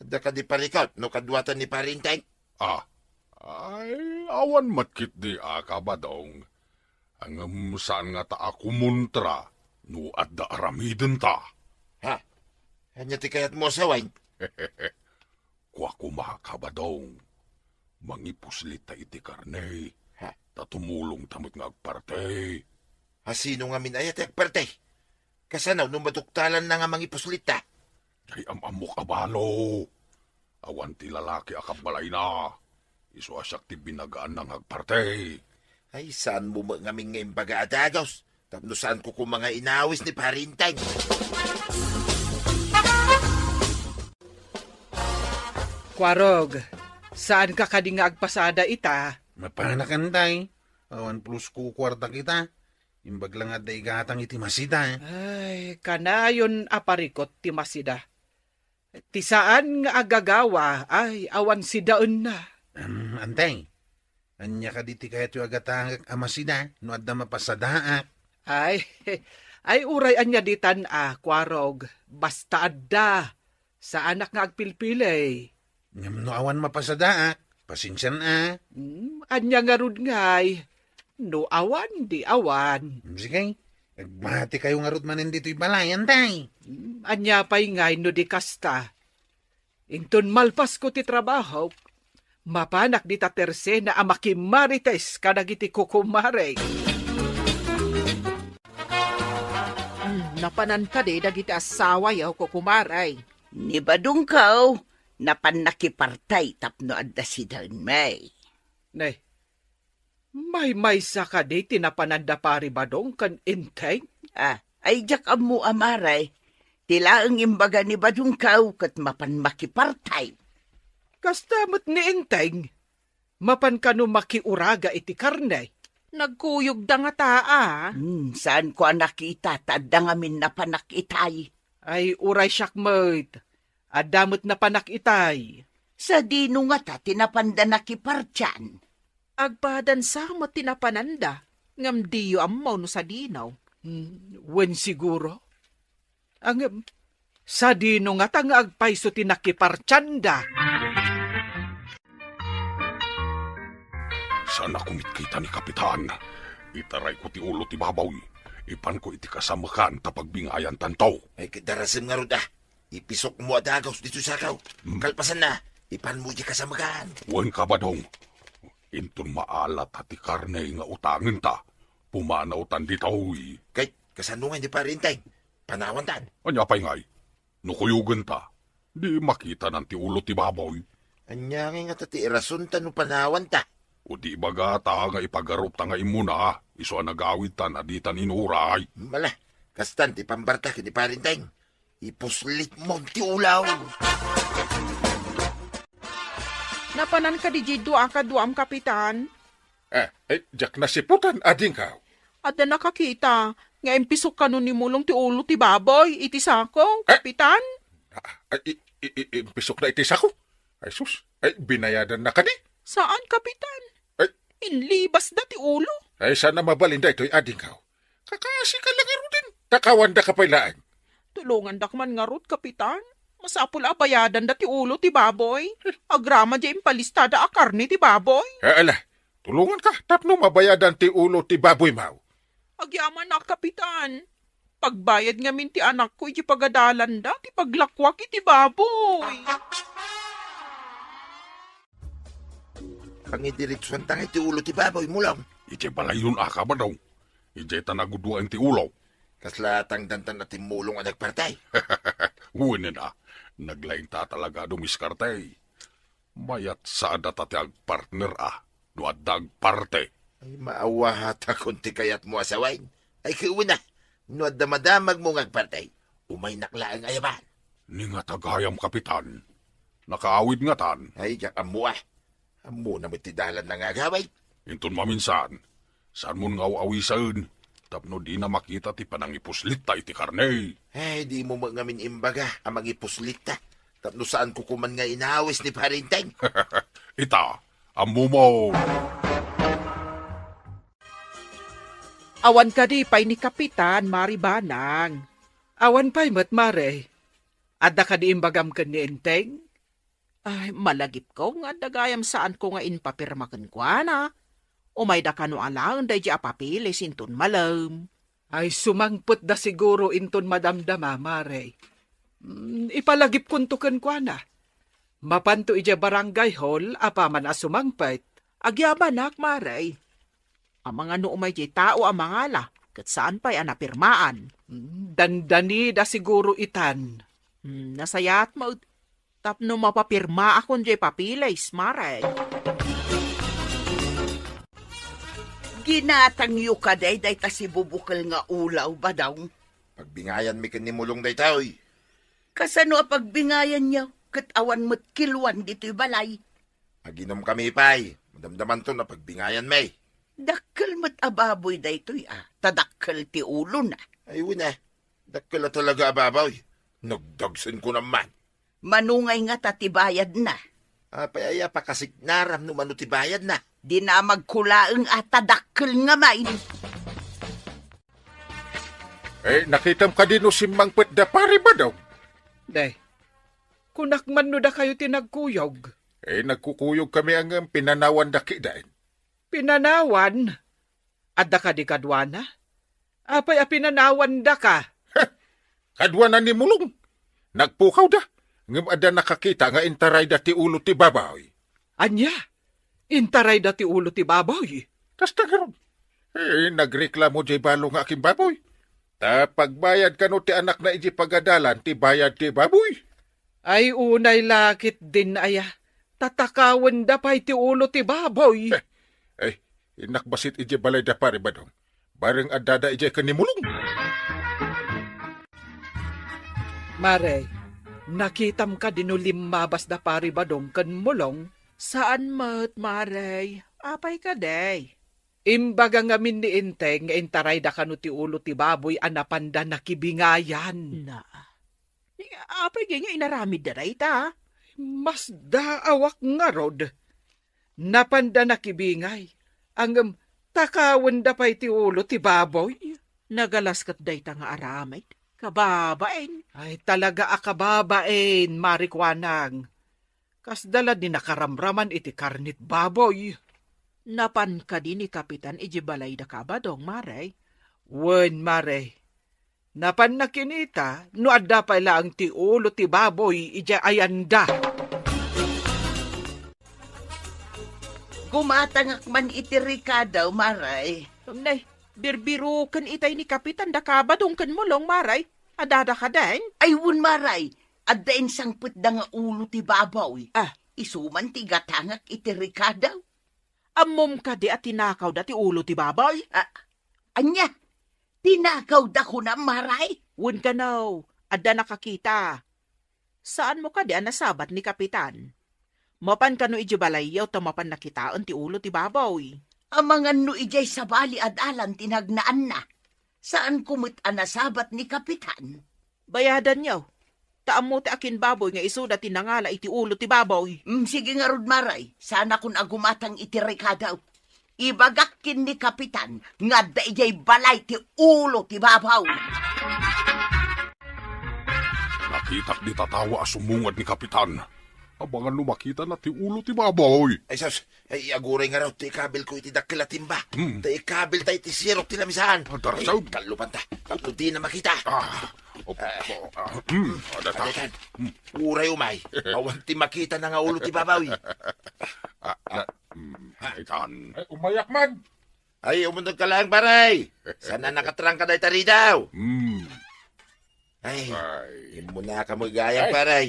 Adda kadi parikot no kaduata ni Pari Enteng? Ah, ay, awan met ketdi a, Kabadong. Ngem saan ngata a kumontra no adda aramidenta. Ha? Ania ti kayatmo a sawen? Kua koma, Kabadong, mangipuslita iti karne, ha? Ta tumulongta met nga agparti. A sino ngamin aya ti agparti? Kasano no maduktalanna nga mangipuslita? Ay, am-ammok a balo. Awan ti lalaki a kabbalayna. Isu a siak ti binagaanna nga agparti. Ay, saanmo met ngamin nga imbaga a dagus? Tapno saanko koma nga inawis ni Pari Enteng. Kuarog, saanka kadi nga agpasada ita? Mapanak, Enteng. Awan pulos ko kuarta kita. Imbag la nga adda igatang iti masida. Ay, kanayon a parikot ti masida. Ti saan nga agagawa, ay, awan sidaenna. Em, Enteng, ania kadi ti kayatyo a gatangek a masida no adda mapasadaak? Ay, ay, uray ania ditan a, Kuarog, basta adda. Saanak nga agpilpili. Ngem no awan mapasadaak, pasensian a. Hmm, ania ngarud ngay? No awan, di awan. Hmm, sige, agmatikayo ngarud manen ditoy balay, Enteng. Hmm, ania pay ngay no di kasta? Inton malpasko ti trabahok, mapanak dita tersena a makimarites kadagiti kukumarek. Hmm, napanan kadi dagiti asawayo, kukumarek? Ni Badongko, napan nakiparti tapno adda sidaen met. Nay, Maymaysa kadi ti napananda Pari Badong ken Enteng? Ah, ay diak ammo a Mare. Ti laeng imbaga ni Badong kaw ket mapan makipartay. Kasta met ni Enteng, mapan kano makiuraga iti karne. Nagkuyogda ngata a. Hmm, saanko a nakita ta adda ngamin napanak itay. Ay, uray siak met. Adda met napanak itay. Sadino ngata ti napanda nakipartian? Agpadansa met ti napananda, ngem diyo ammo no sadino. Hmm, wen siguro. Ngem, sadino ngata nga agpayso ti nakipartianda? Saan a kumitkita ni Kapitan. Itarayko ti ulo ti baboy. Ipanko iti kasamekan ta pagbingayantanto. Ay, ket darasem ngarud a. Ipisokmo a dagus ditoy sakaw. Hmm. Kalpasanna, ipanmo iti kasamekan. Wen ka, Badong. Inton maalat a ti karne nga utangenta, pumanawtan ditoy. Ket kasano ngay ni Pari Enteng? Panawantan? Ania pay ngay? No kuyogenta, di makitanan ti ulo ti baboy. Ania ngay ngata ti irasonta no panawanta? O di ibagata nga ipagarupta nga immuna, isu a nagawidtan a ditan inuray. Mala, kastan ti pambarta ken ni Pari Enteng. Ipuslitmon ti ulaw. Napanan kadi diay dua a kaduam, Kapitan? Eh, eh, diak nasiputan, adingkaw. Adda nakakita nga impisok kano ni Mulong ti ulo ti baboy iti sako, Eh? Kapitan? Ah, ah, i-, i-, i-, impisokna iti sako? Ay, sus. Ay, binayadanna kadi? Saan, Kapitan. Ay. Inlibasda ti ulo. Ay, saan a mabalin daytoy, adingkaw. Kakasi ka lang ngaruden. Takawandaka pay laeng. Tulongandak man ngarud, Kapitan. Masapul a bayadanda ti ulo ti baboy. Agraman diay impalistada a karne ti baboy. Eh, ala, tulonganka tapno mabayadan ti ulo ti baboymaw. Agyamanak, Kapitan. Pagbayad ngamin ti anakko iti pagadalanda ti paglakuak iti baboy. Pangidiritsuanta ngay ti ulo ti baboy, Mulong. Idiay balayyon a, Badong. Idiay ta naguduaen ti ulo. Kasla tangdantan a ti Mulong a nagpartay? Wen a, naglaingta talaga a dumiskarte. Mayat sa a data ti agpartner a, no adda agparte. Ay, maawahatakon ti kayatmo a sawen. Ay, ket wen a, no adda madamagmo nga agpartay, umaynak laeng a yaban. Ni nga tagayam, Kapitan. Nakaawid ngatan. Ay, diak ammo a. Ammona met ti dalanna nga agawid. Inton maminsan, saanmon nga aw-awisen tapno dina makita ti panangipuslitta iti karne. Ay, dimo met ngamin imbaga a mangipuslitta tapno saanko koman nga inawis ni Pari Enteng. Ita, ammomon. Awan kadi pay ni Kapitan, Mari Banang? Awan pay met, Mare. Adda kadi imbagam ken ni Enteng? Ay, malagipko nga adda gayam saanko nga impapirma kenkuana. Umayda kano alaen daydi a papeles inton malem. Ay, sumangpetda siguro inton madamdama, Mare. Mm, ipalagipkonto kenkuana. Mapanto idiay barangay hall apaman a sumangpet. Agyamanak, Mare. Amangan no umay diay tao a mangala, ket saan pay a napirmaan. Mm, dandanida siguro itan. Mm, nasayaat met tapno mapapirmaakon diay papeles, Mare. Ginatangyo kadi dayta sibubukel nga ulaw, Badong? Pagbingayanmi ken ni Mulong daytoy. Kasano a pagbingayanyo ket awan met kiloan ditoy balay? Aginomkami pay, madamdamanto a pagbingayanmi. Dakkel met a baboy daytoy a, ta dakkel ti ulona. Ay, wen a, dakkel a talaga a baboy. Nagdagsenko naman. Mano ngay ngata ti bayadna? Apay aya pakasignaram no mano ti bayadna? Dinamagko laeng a ta dakkel ngamin. Eh, nakitam kadi no simmangpet da Pari Badong? Day, kunak man no dakayo ti nagkuyog. Eh, nagkukuyogkami a ngem pinanawanda kitaen. Pinanawan? Adda kadi kaduana? Apay a pinanawandaka? Kaduana ni Mulong. Nagpukawda, ngem adda nakakita nga intarayda ti ulo ti baboy. Ania? Intarayda ti ulo ti baboy? Kasta ngarud. Eh, nagreklamo diay balo nga akimbaboy. Ta pagbayad kano ti anakna idiay pagadalan ti bayad ti baboy. Ay, unay la ketdin aya. Tatakawenda pay ti ulo ti baboy. Eh, eh, Innak bassit idiay balay da Pari Badong. Bareng addada idiay ken ni Mulong. Mare, nakitam kadi no limmabas da Pari Badong ken Mulong? Saan met, Mare. Apay kadi? Imbaga ngamin ni Enteng nga intarayda kano ti ulo ti baboy a napanda nakibingayan. Na. Apay ngay nga inaramidda dayta? Masdaawak ngarud. Napanda nakibingay. Ngem, takawenda pay ti ulo ti baboy. Nagalas ket dayta nga aramid. Kababain. Ay, talaga a kababain, Mari Kuanang. Kasda la di nakaramraman iti karne ti baboy. Napan kadi ni Kapitan idiay balay da Badong, Mare? Wen, Mare. Napanna kinita no adda pay laeng ti ulo ti baboy idiay ayanda. Gumatangak man iti rekado, Mare. Nay, birbiroken itay ni Kapitan da Badong ken Mulong, Mare. Addada kadin? Ay, wen, Mare. Adda insangpetda nga ulo ti baboy. Ah. Isu man ti gatangak iti rekado. Ammom kadi a tinakawda ti ulo ti baboy? Ah, ania? Tinakawda kunam, Mare? Wen kano, adda nakakita. Saanmo kadi a nasabat ni Kapitan? Mapan kano idiay balayyo ta mapanna kitaen ti ulo ti baboy. Amangan no idiay sabali a dalan ti nagnaanna. Saanko met a nasabat ni Kapitan. Bayadanyo. Ta ammo ti akin baboy nga isuda ti nangala iti ulo ti baboy. Mm, sige ngarud, Mare. Saanakon a gumatang iti rekado. Ibagak ken ni Kapitan nga adda idiay balay ti ulo ti baboy. Nakitak di tatawa a sumungad ni Kapitan. Amangan no makitana ti ulo ti baboy. Ay, sus, ay, aguray ngarud ti ikabilko iti dakkel a timba. Hmm. Ta ikabilta iti sirok ti lamisaan. Ah, darasaw. Ay, kallupanta. Tapno dina makita. Ah, op-, ah, ah, hmm, adata. Adatan. Hmm. Uray umay. Awan ti makitana nga ulo ti baboy. Ah, ah, hmm, itan. Ay, umayak man. Ay, umundog ka lang, pare. Sana nakatrangka dayta ridaw. Hmm. Ay, Ay. Immunaka mo gayam, Ay. Pare.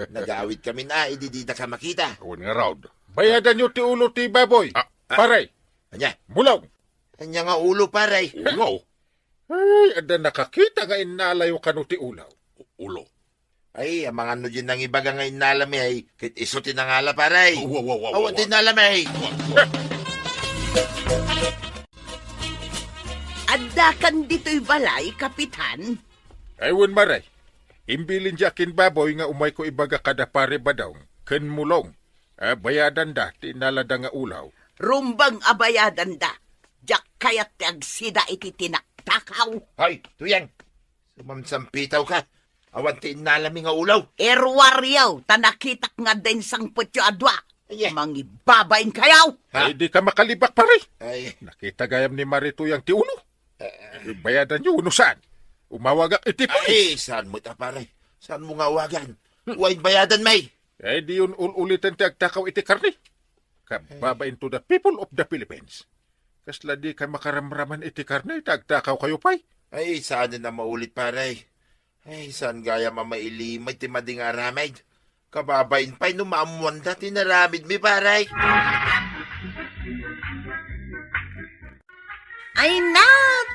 Nagawid kami na, idi dida ka makita. Awan nga raod. Bayadanyo ti ulo ti baboy. Ah. Pare. Ania? Mulong. Ania nga ulo, pare? Ulo? Ay, adda nakakita nga innalayo kano ti ulo. Ulo. Ay, amangan no diay nangibaga nga innalami, ay, ket isu ti nangala, pare. Wa, wa, wa, wa, Awan wa. Ti innalami. Wa, wa. Adda kan ditoy balay, Kapitan? Ay, wen, Mare. Imbilin diay akin baboy nga umayko ibaga kada Pare Badong ken Mulong. A, bayadanda ti innalada nga ulo. Rumbeng a bayadanda. Diak kayat ti agsida iti tinaktakaw. Hay, Tuyang. Sumamsampitaw ka. Awan ti innalami nga ulo. Erwaryo, ta nakitak nga adda insangpetyo a dua. Ay, eh. Mangibabain kayo. Ha? Ay, di ka makalibak, pare. Ay. Nakita gayam ni Mare Tuyang ti ulo. Eh. Bayadanyo, no saan? Umawagak iti pulis. Ay, saan mo ta, pare? Saan mo nga awagan? Hmm. Way bayadan, may. Ay, diyon ul-uliten ti agtakaw iti karne. Kababain to the people of the Philippines. Kasla di ka makaramraman iti karne, ta agtakaw kayo pay. Ay, saan na maulit, pare? Ay, saan gayam a mailimay ti madi nga aramid? Kababain pay no maammuanda ti naramidmi, pare. Ay na,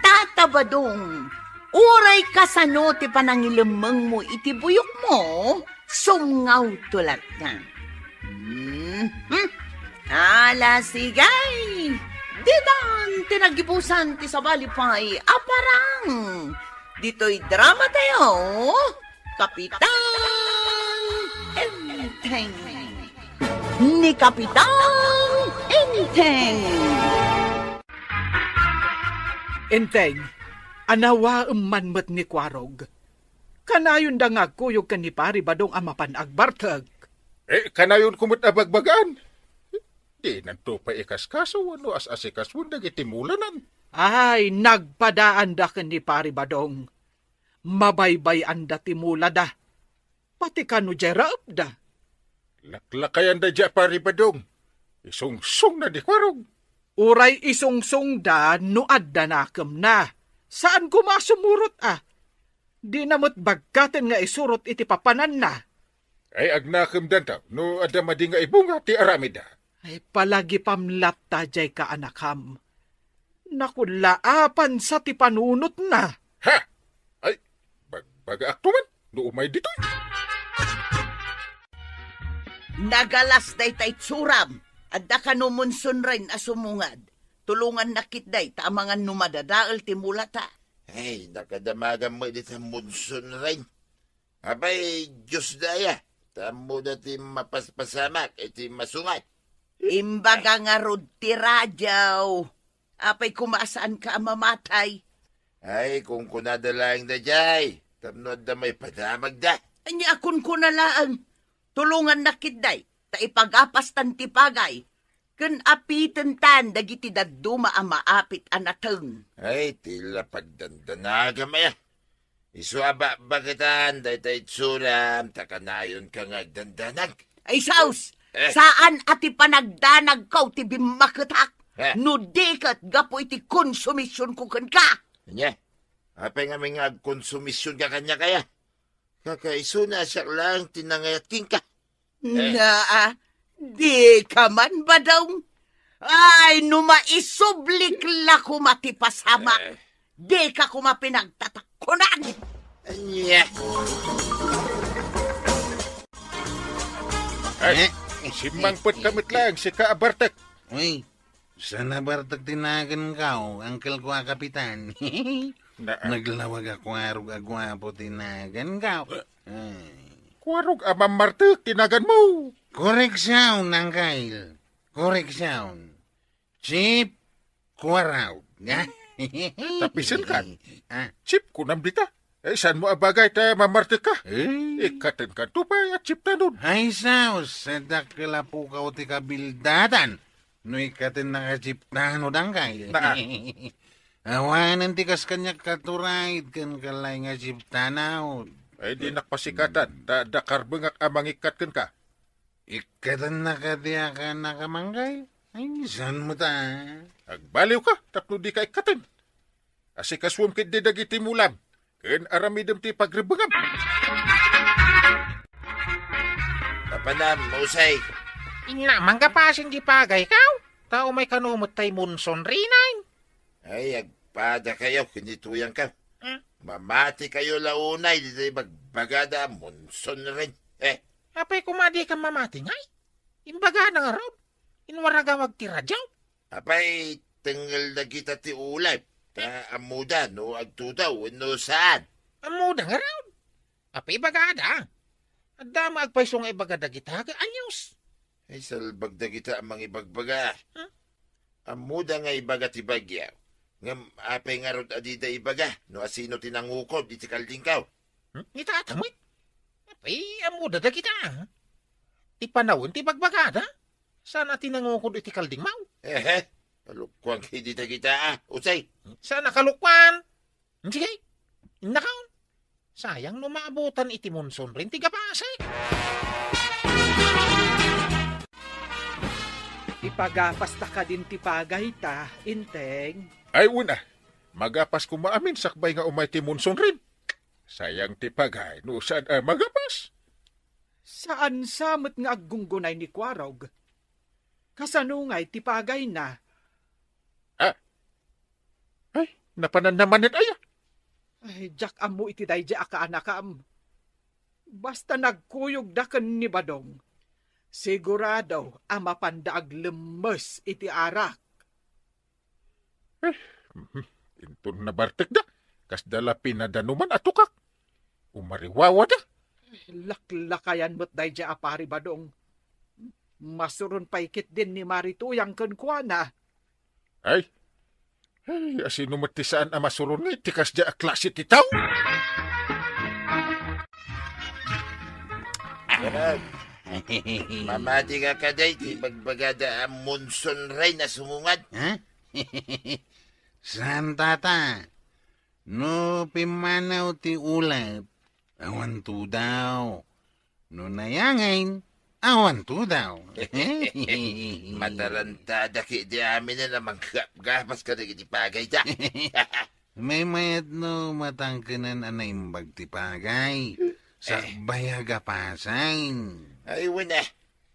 Tata Badong, uray kasano ti panangilemmengmo iti buyokmo, sumngawto latta. Hmm, hmm. Ala, sige. Ditan ti nagibusan ti sabali pay a parang. Ditoy drama tayo, Kapitan Enteng. Ni Kapitan Enteng. Enteng, anawaem man met ni Kuarog. Kanayonda nga agkuyog ken ni Pari Badong a mapan agbartek. Eh, kanayonko met a bagbagaan. Dinanto pay ikaskaso wenno as-asikasuen dagiti mulanan. Ay, nagpadaanda ken ni Pari Badong. Mabaybay-anda ti mulada. Pati kano diay raepda. Laklakayanda diay a Pari Badong. Isungsongna ni Kuarog. Uray isungsongda no adda nakemna. Saan koma a sumurot a. Dina met baggaten nga isurot iti papananna. Ay, agnakemdanto no adda madi nga ibunga ti aramidda. Ay, palagipam latta diay kaanakam. Naku, laapan sa ti panunotna. Ha? Ay, bagbagaakto man no umay ditoy. Nagalas dayta itsuram. Adda kano Monson Rain a sumungad. Tulongannak ketdi ta amangan no madadael ti mulata. Ay, nakadamagan met dita Monson Rain. Apay, Diosda aya, ta ammoda ti mapaspasamak iti masungad. Imbaga ngarud ti radio. Apay koma a saanka a mamatay? Ay, kunkunada laeng daydiay, tapno adda maipadamagda. Ania a kunkuna laeng? Tulongannak ketdi, ta ipagapastan ti pagay, ken apitentan dagiti dadduma a maapit a nateng. Ay, ti la pagdandanagam aya. Isu a bakbaketan dayta itsuram, ta kanayonka nga agdandanag. Ay, sus! Eh. Saan a ti panagdanagko ti bimmaketak? Eh. No di ket gapu iti konsumisionko kenka. Ania? Apay ngamin nga agkonsumisionka kaniak aya? Kakaisuna a siak laeng ti nangayat kenka. Eh. Naa, dika man, Badong. Ay, no maisublik la koma ti pasamak, eh, dika koma pinagtatakkunan. Ania? Ay, eh, simmangpetka met laeng, sika a Bartek. Uy, saan a Bartek ti naganko, angkelko a kapitan. Na, ah. Naglawag a Kuarog a guapo ti naganko. Eh. Ay. Kuarog a Mammartek ti naganmo. Koreksyon, Angkel. Koreksyon. Chief Kuarog. Tapisenkan. Ah. Chief, kunam dita. Eh, saanmo a bagay ta Mammartek ka? Eh. Ikkatenkanto pay a chieftanon. Ay, sus, dakkel a pukaw ti kabildatan. No ikkatennak a chieftanon, Angkel. Naa. Awanen ti kas kaniak katuray ken kalay nga chieftanon. Ay, dinak pasikatan, ta adda karbengak a mangikkat kenka. Ikkatennak a diak a nakamangkay? Ay, saan met a? Agbaliwka, tapno dika ikkaten. Asikasuem ketdi dagiti mulam, ken aramidem ti pagrebbengam. Papanam, Usay. Inna, manggapasen ti pagaykaw, ta umay kano met tay Monson Rain. Ay, agpadakayo ken ni tuyangkaw. Hmm? Mamatikayo la unay ditoy bagbagada a Monson Rain. Eh. Apay koma dika mamati ngay? Imbagada ngarud, inwaragawag ti radio. Apay, tengngel dagita ti ulep. Ta ammoda no agtudaw wenno saan. Ammoda ngarud. Apay ibagada? Adda met agpayso nga ibaga dagita ket anius. Ay, salbag dagita a mangibagbaga. Hmm? Ammoda nga ibaga ti bagyo. Ngem apay ngarud a dida ibaga no asino ti nangukod iti kaldingkaw? Hmm? Ni tata met. Apay, ammoda dagita. Ti panawen ti bagbagada. Saan a ti nangukod iti kaldingmaw? Ehe. Kalukkuan ketdi dagita, a. Usay. Saan a kalukkuan? Sige. Innakaon. Sayang no maabutan iti Monson Rain ti gapasek. Ipagapasta kadin ti pagayta, Enteng. Ay, wen a. Magapas koma amin sakbay nga umay ti Monson Rain. Sayang ti pagay no saan a magapas. Saan sa met nga aggunggunay ni Kuarog? Kasano ngay ti pagayna? Ah, Ay, napananna manen aya? Ay, diak ammo iti daydi a kaanakam. Basta nagkuyogda ken ni Badong, sigurado a mapanda aglemmes iti arak. Eh, mhm, inton nabartekda, kasda la pinadanuman a tukak. Umariwawada. Laklakayan met daydi a pari Badong. Masuron pay ketdin ni Mari Tuyang kenkuana. Ay. Ay, asino met ti saan a masuron nga iti kasdi a klase ti tao? Gerald, mamati ka kadi ti bagbagada a Monson Rain a sumungad? Ha? Saan, tata? No pimmanaw ti ulep, awan tudaw. No nayangin, awan tudaw. Matarantada ketdi aminen a manggapgapas kadagiti pagayda. Maymayat no matangkenen a naimbag ti pagay. Eh. Sakbay a gapasen. Ay, wen a.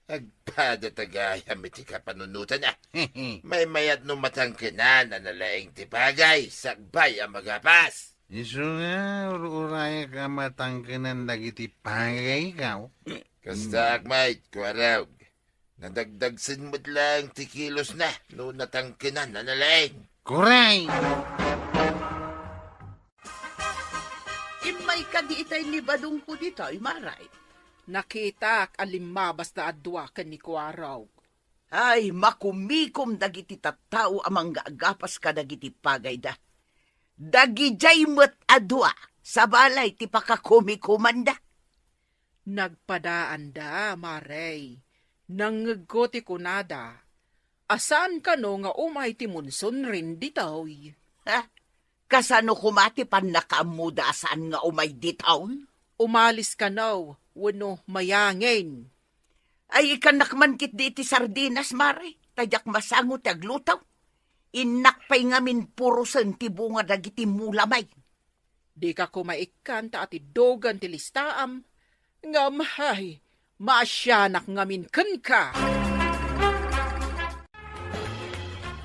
Agpada ta gayam iti kapanunotan, a. Maymayat no matangkenan a nalaing ti pagay, sakbay a magapas. Isu nga, ur-urayak a matangkenan dagiti pagaykaw. Kastaak met, Kuarog. Nadagdagsen met laeng ti kilosna no natangkenan a nalaing. Kuray! Immay kadi itay ni Badongko ditoy, Maray. Nakitak a limmabasda a dua ken ni Kuarog. Ay, makumikom dagiti tattao a manggaagapas kadagiti pagayda. Dagidiay met a dua, sabali ti pakakumikomanda. Nagpadaanda, Maray. Nangngegko ti kunada a saan kano nga umay ti Monsunrain ditoy. Ha? Kasano koma ti pannakaammoda a saan nga umay ditoy? Umalis kano wenno mayangin? Ay, ikkannak man ketdi iti sardinas, Maray, ta diak masango ti agluto. Innak pay ngamin purosen ti bunga dagiti mulamay. Dika koma ikkan ta atiddogan ti listaam, ngem hay, maasianak ngamin kenka.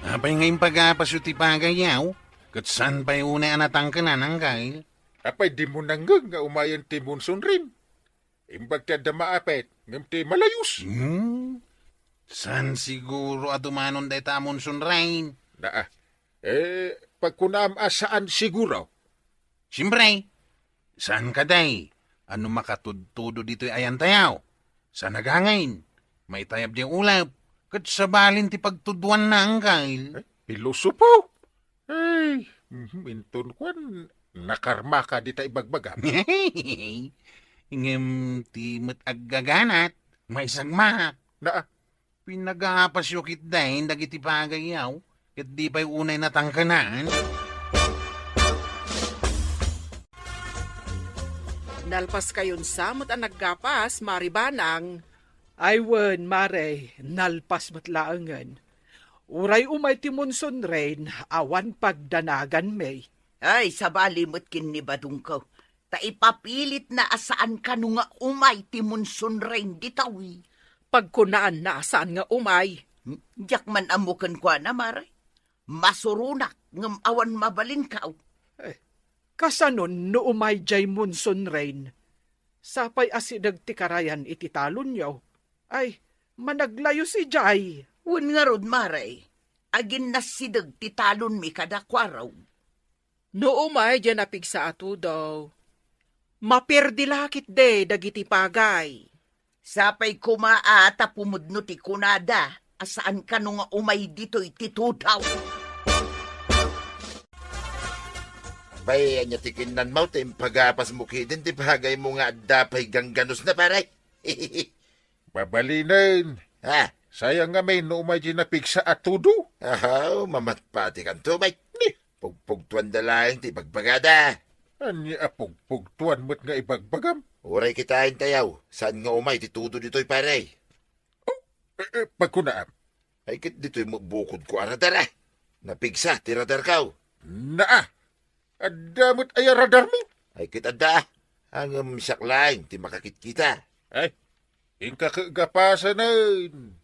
Apay nga impagapasyo ti pagayyaw, ket saan pay unay a natangkenan, Anggail? Apay, dimo nangngeg nga umayen ti Monsunrain? Imbag ti adda maapit, ngem ti malayus. Hmm? Saan siguro a dumanon dayta a Monsunrain? Naa. Eh, pagkunaam a saan siguro? Siempre, saan kadi a no makatudtudo ditoy ayantayaw? Saan agangin? Maitayab diay ulep, ket sabalin ti pagtudwanna, Anggail. Eh, pilosopo? Ay, mhm, inton kuan, nakarmaka dita ibagbagam. Ngem ti met aggaganat, maisagmak. Naa. Pinagapasyo ketdin dagiti pagayyaw, ket di pay unay natangkenan. Nalpaskayon sa met a naggapas, Mari Banang. Ay wen, Mare, nalpas met laengen. Uray umay ti Monsunrain, awan pagdanaganmi. Ay, sabali met ken ni Badongko. Ta ipapilitna a saan kano nga umay ti Monsunrain ditoy. Pagkunaanna a saan nga umay. Hmm? Diak man ammo kenkuana, Mare. Masuronak, ngem awan mabalinko. Eh, kasano no umay diay Monsunrain? Sapay a sideg ti karayan iti talonyo. Ay, managlayus idiay. Wen ngarud, Mare, aginnasideg ti talonmi kada Kuarog. No umay diay napigsa a tudo, maperdi la ketdi dagiti pagay. Sapay koma a ta pumudno ti kunada a saan kano nga umay ditoy ti tudo. Bay, ania ti kinnanmo ta impagapasmo ketdin ti pagaymo nga adda pay gangganusna, pare? Mabalinen. Ha? Sayang ngamin no umay diay napigsa a tudo. Ahaw, mamatpatikanto, bay. Ni? Pugpugtuanda laeng ti ibagbagada. Ania a pugpugtuan met nga ibagbagam? Uray kitaentayaw, saan nga umay ti tudo ditoy, pare? Oh, eh, eh, pagkunaam. Ay, ket ditoy met bukodko a radar, a. Napigsa ti radarko. Naa. Adda met aya radarmo? Ay, ket adda, a. Ngem siak laeng ti makakitkita. Ay, inka ket gapasanen.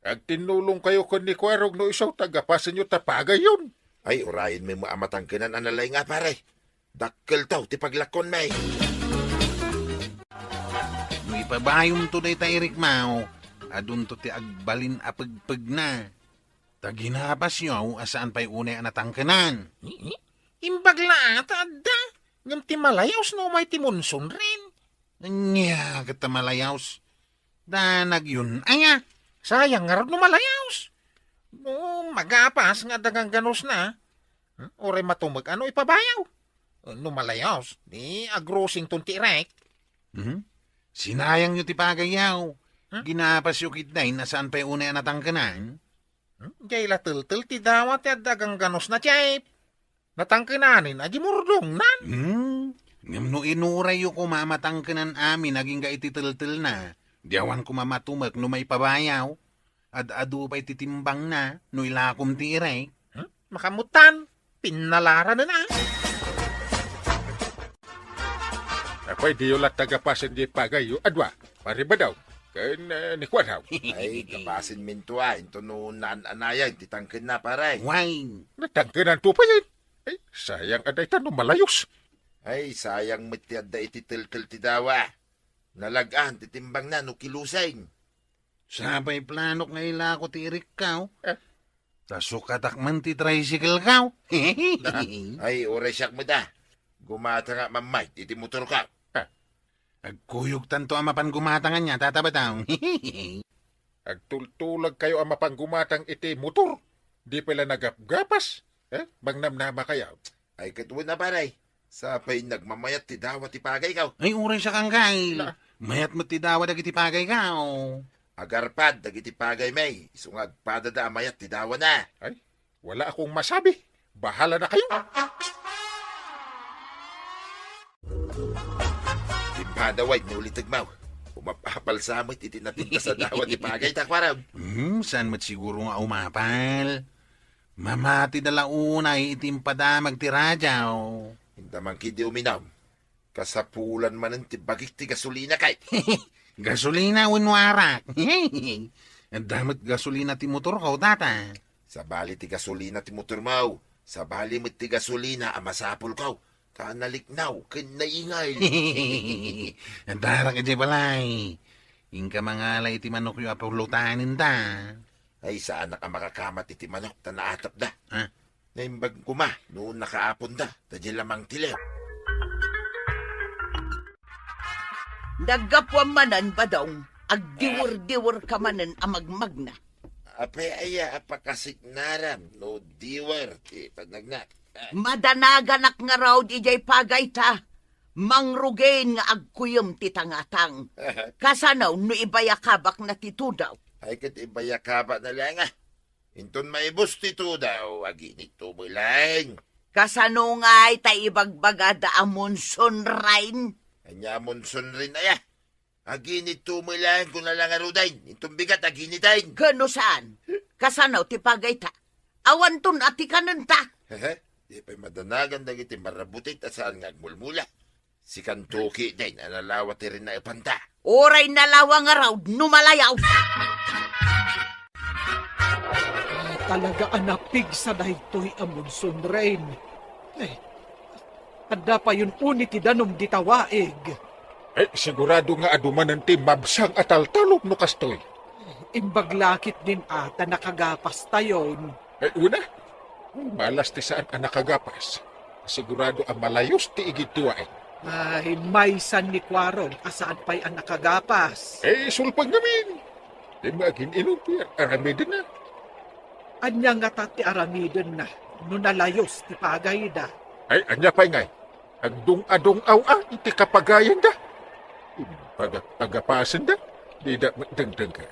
Agtinnulongkayo ken ni Kuarog no isu ta gapasenyo ta pagayon. Ay, urayenmi met a matangkenan a nalaing, a, pare. Dakkelto ti paglakkonmi. No ipabayomto dayta irikmo, adunto ti agbalin a pegpegna. Ta ginapasyo a saan pay unay a natangkenan. Imbag la a ta adda, ngem ti malayus no umay ti Monsunrain. Ania ket ta malayus? Danagyon aya. Sayang ngarud no malayus. No magapas nga adda gangganusna, hmm, uray matumek a no ipabayaw. No malayus, di agrosington ti irek. Hmm? Sinayangyo ti pagayyaw. Hmm? Ginapasyo ketdin a saan pay unay a natangkenan. Hmm? Diay la teltel ti dawat ti adda gangganusna, Chief. Natangkenanen a di murdongnan. Hmm? Ngem no inurayyo koma a matangkenan amin agingga iti teltelna, di awan koma matumek no maipabayaw. Ad-adu pay ti timbangna no ilakom ti irek. Hmm? Makamutan, pinnalaranen a. Apay, diyo latta gapasen diay pagayyo a dua, Pare Badaw? ken, eh, ni Kuarog. Ay, kabasinminto a, inton no naan-anayan ti tangkenna, pare. Way. Natangkenanto payen. Ay, sayang a dayta no malayos. Ay, sayang met ti adda iti teltel ti dawa. Nalag-an ti timbangna no kilusen. Sapay planok nga ilako ti irikkaw. Eh? Ta sukatak man ti tricycle kaw. Ay, uray siak met a. Gumatangak manen iti motorko. Ah. Agkuyogtanto a mapan gumatangan nia, Tata Badong. Agtultulagkayo a mapan gumatang iti motor. Di pay la nagapgapas. Eh, mangnamnamakayo. Ay, ket wen a, pare. Sapay nagmamayat ti dawa ti pagayko. Ay, uray siak, Anggail. Na. Mayat met ti dawa dagiti pagayko. Agarpad dagiti pagaymi, isu nga agpadada a mayat ti dawana. Ay, wala akong masabi. Bahala na kayo. Impadaway no litegmaw. Umapapalsa met iti napintas a dawa ti pagayta, Kuarog. Hmm, saan met siguro nga umapal? Mamati da la unay iti impadamag ti radiaw. Inta man ketdi uminum. Kasapulan manen ti bagik ti gasolina kay. Gasolina wenno arak? Adda met gasolina ti motorko, Tata. Sabali ti gasolina ti motormo. Sabali met ti gasolina a masapulko. Ta naliknaw ken naingay. Adda arak idiay balay. Inka mangala iti manokyo a pulutanen da. Ay, saanak a makakamat iti manok ta naatapda. Ah. Naimbag koma no nakaaponda, ta diay la mangtiliw. Naggapuam manen, Badong, agdiwer-diwer ka manen a magmagna. Apay aya a pakasignaram no diwer ti panagna? Madanaganak ngarud idiay pagayta. Mangrugen nga agkuyom ti tangatang. Kasano no ibayakabakna ti tudaw? Ay, ket ibayakabakna laeng a. Inton maibus ti tudaw, aginidto met laeng. Kasano ngay ta ibagbagada a monsoon rain? Ania a monsoon rain aya? Aginidto met laeng, kuna la ngaruden. Inton bigat, aginiden. Ken no saan? Kasano ti pagayta? Awanton a ti kanenta. Hehe, di pay madanagan dagiti marabutit a saan nga agmulmula. Sikanto ketdin a nalawa ti rinaepanta. Uray nalawa ngarud no malayaw. Ay, talaga a napigsa daytoy a monsoon rain. Ay, adda payon uni ti danum dita waig. Ay, sigurado nga adu manen ti mabsang a taltalon no kastoy. Imbag la ketdin a ta nakagapastayon. Ay, una, malas ti saan a nakagapas. Sigurado a malayos ti igid ti waig. Ay, maysan ni Kuarog a saan pay a nakagapas. Eh, sulpag ngamin. Di mo agin-inom ti ar-, aramidenna. Ania ngata ti aramidenna no nalayos ti pagayda? Ay, ania pay ngay? Agdung-adung-aw a iti kapagayanda. Imbagak pagapasenda, dida met dengdenggen.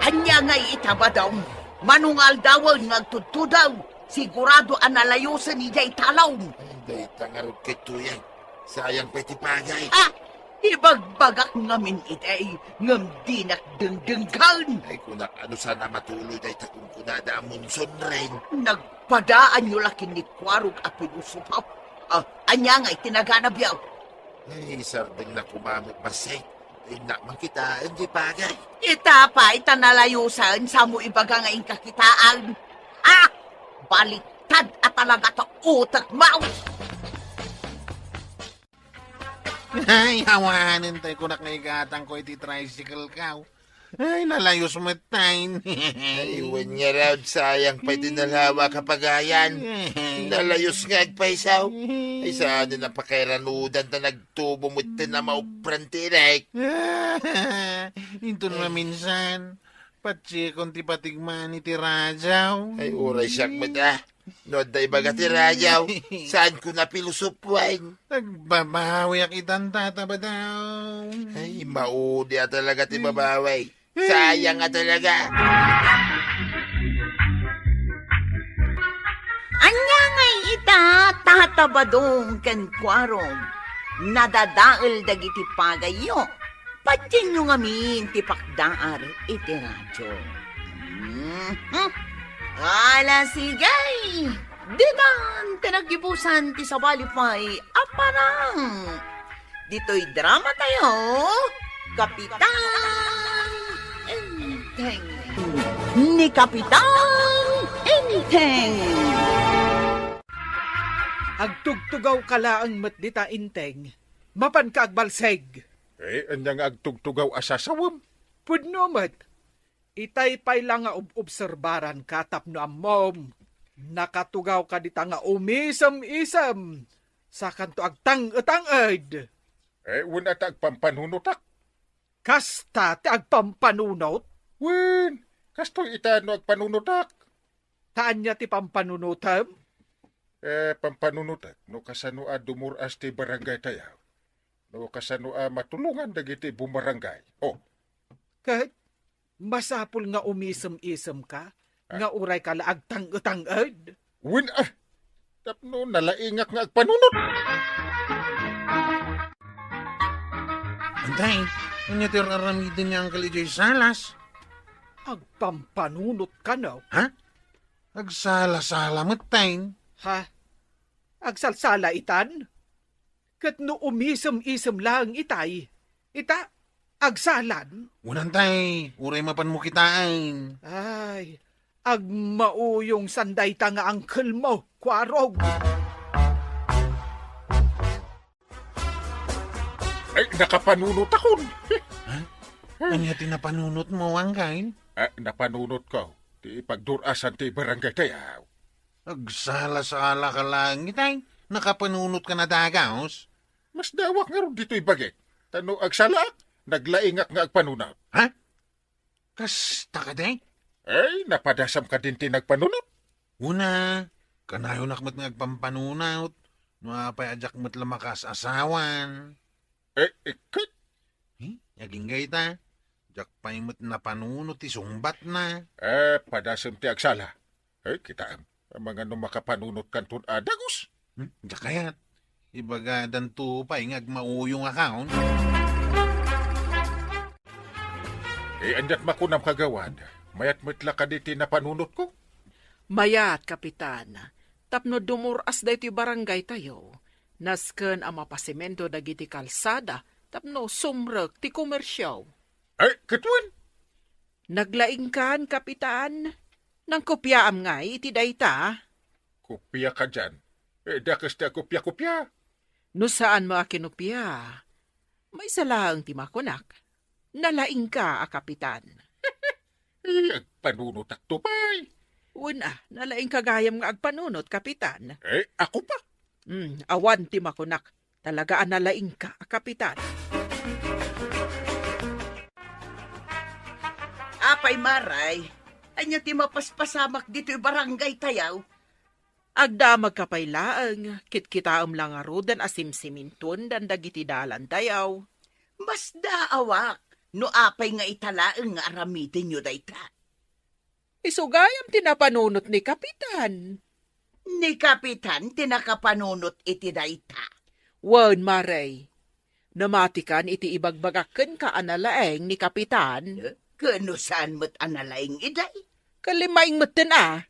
Ania ngay ita, Badong? Mano nga aldawen nga agtudtudaw, sigurado a nalayosen idiay talon. Dayta ngarud ket tuyen. Sayang pay ti pagay. Ah! Ibagbagak ngamin idi, ngem dinak dengdenggen. Ay, kunak, ano sana matuloy dayta kunkunada a monsoon rain? Nagpadaanyo la ken ni Kuarog a pilosopo. Ah, ania ngay ti naganabyo? Ay, sardengna koma met bassit. Innak man kitaen ti pagay. Ita pay ta nalayosen, samo ibaga nga inka kitaen. Ah! Baliktad a talaga ta utekmo! Ay, awanen tay kunak nga igatangko iti tricycle kaw. Ay, nalayos met tay. Ay, wen ngarud, sayang pay ti nalawa kapagayan. Nalayos nga agpayso. Ay, saan na pakairanudan ta nagtubo met ten a maupran ti irek. Inton maminsan, patsiekon ti patigman iti radiaw. Ay, uray siak met a. No adda ibaga ti radiaw, saanko na pilosopoen. Nagbabawiak itan, Tata Badong. Ay, maudi a talaga ti babawi. Sayang a talaga. Ania ngay ita, Tata Badong ken Kuarog? Nadadael dagiti pagayyo. Patienyo ngamin ti pakdaar iti radio. Mhm. Ala, sige! Ditan ti naggibusan ti sabali pay a parang. Ditoy drama tayo, Kapitan Enteng. Ni Kapitan Enteng. Agtugtugaw ka laeng met dita, Enteng. Mapan ka agbalseg. Eh, ania nga agtugtugaw a sasawem? Pudno met. Itay pay la nga ob-obserbaran ka tapno ammom, nakatugaw ka dita nga umisem-isem, sakanto agtang-etang-ed. Eh, wen a ta agpampanunotak. Kasta ti agpampanunot? Wen, kastoy ita no agpanunotak. Ta ania ti pampanunotem? Eh, pampanunotek, no kasano a dumur-as ti barangay tayo. No kasano a matulongan dagiti bumarangay. Oh. Ket, masapul nga umisem-isem ka, Ah. nga uray ka la agtang-etang-ed. Wen, ah, tapno nalaingak nga agpanunot. Antay, ania ti ar-aramiden ni Uncle idiay salas? Agpampanunot ka, no? Ha? Agsala-sala met, tay. Ha? Agsalsala itan? Ket no umisem-isem laeng itay, ita, agsalan? Wen, tay, uray mapanmo kitaen. Ay, agmauyong san dayta nga angkelmo, Kuarog. Ay, nakapanunotakon. Ha? Ania ti napanunotmo, Uncle? Ah, napanunotko ti pagdur-asan ti barangay tayo. Agsala-sala ka laeng itay. Nakapanunotka na dagus? Masdaawak ngarud ditoy bagik. Ta no agsalaak, naglaingak nga agpanunot. Ha? Kasta kadi? Ay, napadasam kadin ti nagpanunot. Una, kanayonak met nga agpampanunot. No apay a diak met la makaas-asawan. Eh, ikket? Hmm? Agingga ita. Diak pay met napanunot ti sungbatna. Eh, padasem ti agsala. Eh, kitaem. Amangan no makapanunotkanton a dagus. Hmm? Diak kayat. Ibagadanto pay nga agmauyong a kaon. Eh, aniat makunam, Kagawad? Mayat met la kadi ti napanunotko? Mayat, Kapitan. Tapno dumur-as daytoy barangay tayo, nasken a mapasemento dagiti kalsada tapno sumrek ti komersio. Ay, ket wen? Naglaingkan, Kapitan. Nangkopiaam ngay iti dayta? Kopia kadian? Eh, dakes ti agkopia-kopia. No saanmo a kinopia, maysa laeng ti makunak. Nalaingka a kapitan. Eh, agpanunotakto pay. Wen a, nalaingka gayam nga agpanunot, kapitan. Eh, ako pa? Hmm, awan ti makunak. Talaga a nalaingka a kapitan. Apay, Maray, ania ti mapaspasamak ditoy barangay tayo? Agdamagka pay laeng, kitkitaem la ngaruden a simsimintuendan dagiti dalan tayo. Masdaawak no apay nga ita laeng nga aramidenyo dayta. Isu gayam ti napanunot ni Kapitan. Ni Kapitan ti nakapanunot iti dayta. Wen, Maray. Namatikan iti ibagbagak kenka a nalaeng ni Kapitan. Eh, ken no saan met a nalaeng iday? Ken limmaing metten a.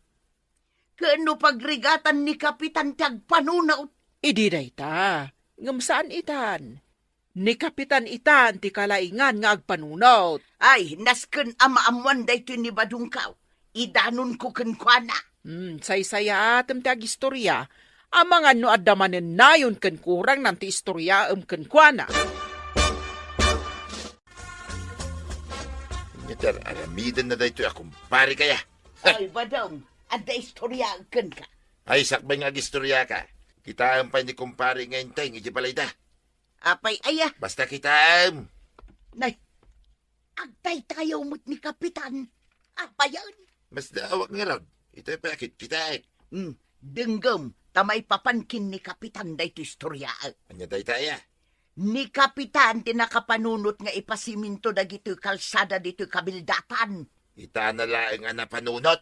Ken no pagrigatan ni Kapitan ti agpanunot? Idi dayta, ngem saan itan. Ni Kapitan itan ti kalaingan nga agpanunot. Ay, nasken a maammoan daytoy ni Badongkaw. Idanonko kenkuana. Hmm, saysayaatem ti agistoria. Amangan no adda manen nayon ken kurangnan ti istoriaem kenkuana. Ania ti ar-aramidenna daytoy a kumpare kaya? Ay, Badong, adda istoriaek kenka. Ay, sakbay nga agistoriaka. Kitaem pay ni kumpare nga Enteng iti balayda. Apay aya? Basta kitaem. Nay, agtaytayaw met ni Kapitan. Apayen? Masdaawak ngarud. Itay pay a kitkitaek. Hmm, denggem, ta maipapan ken ni Kapitan daytoy istoriaek. Ania dayta aya? Ni Kapitan ti nakapanunot nga ipasiminto dagitoy kalsada ditoy kabildatan. Itana laeng a napanunot.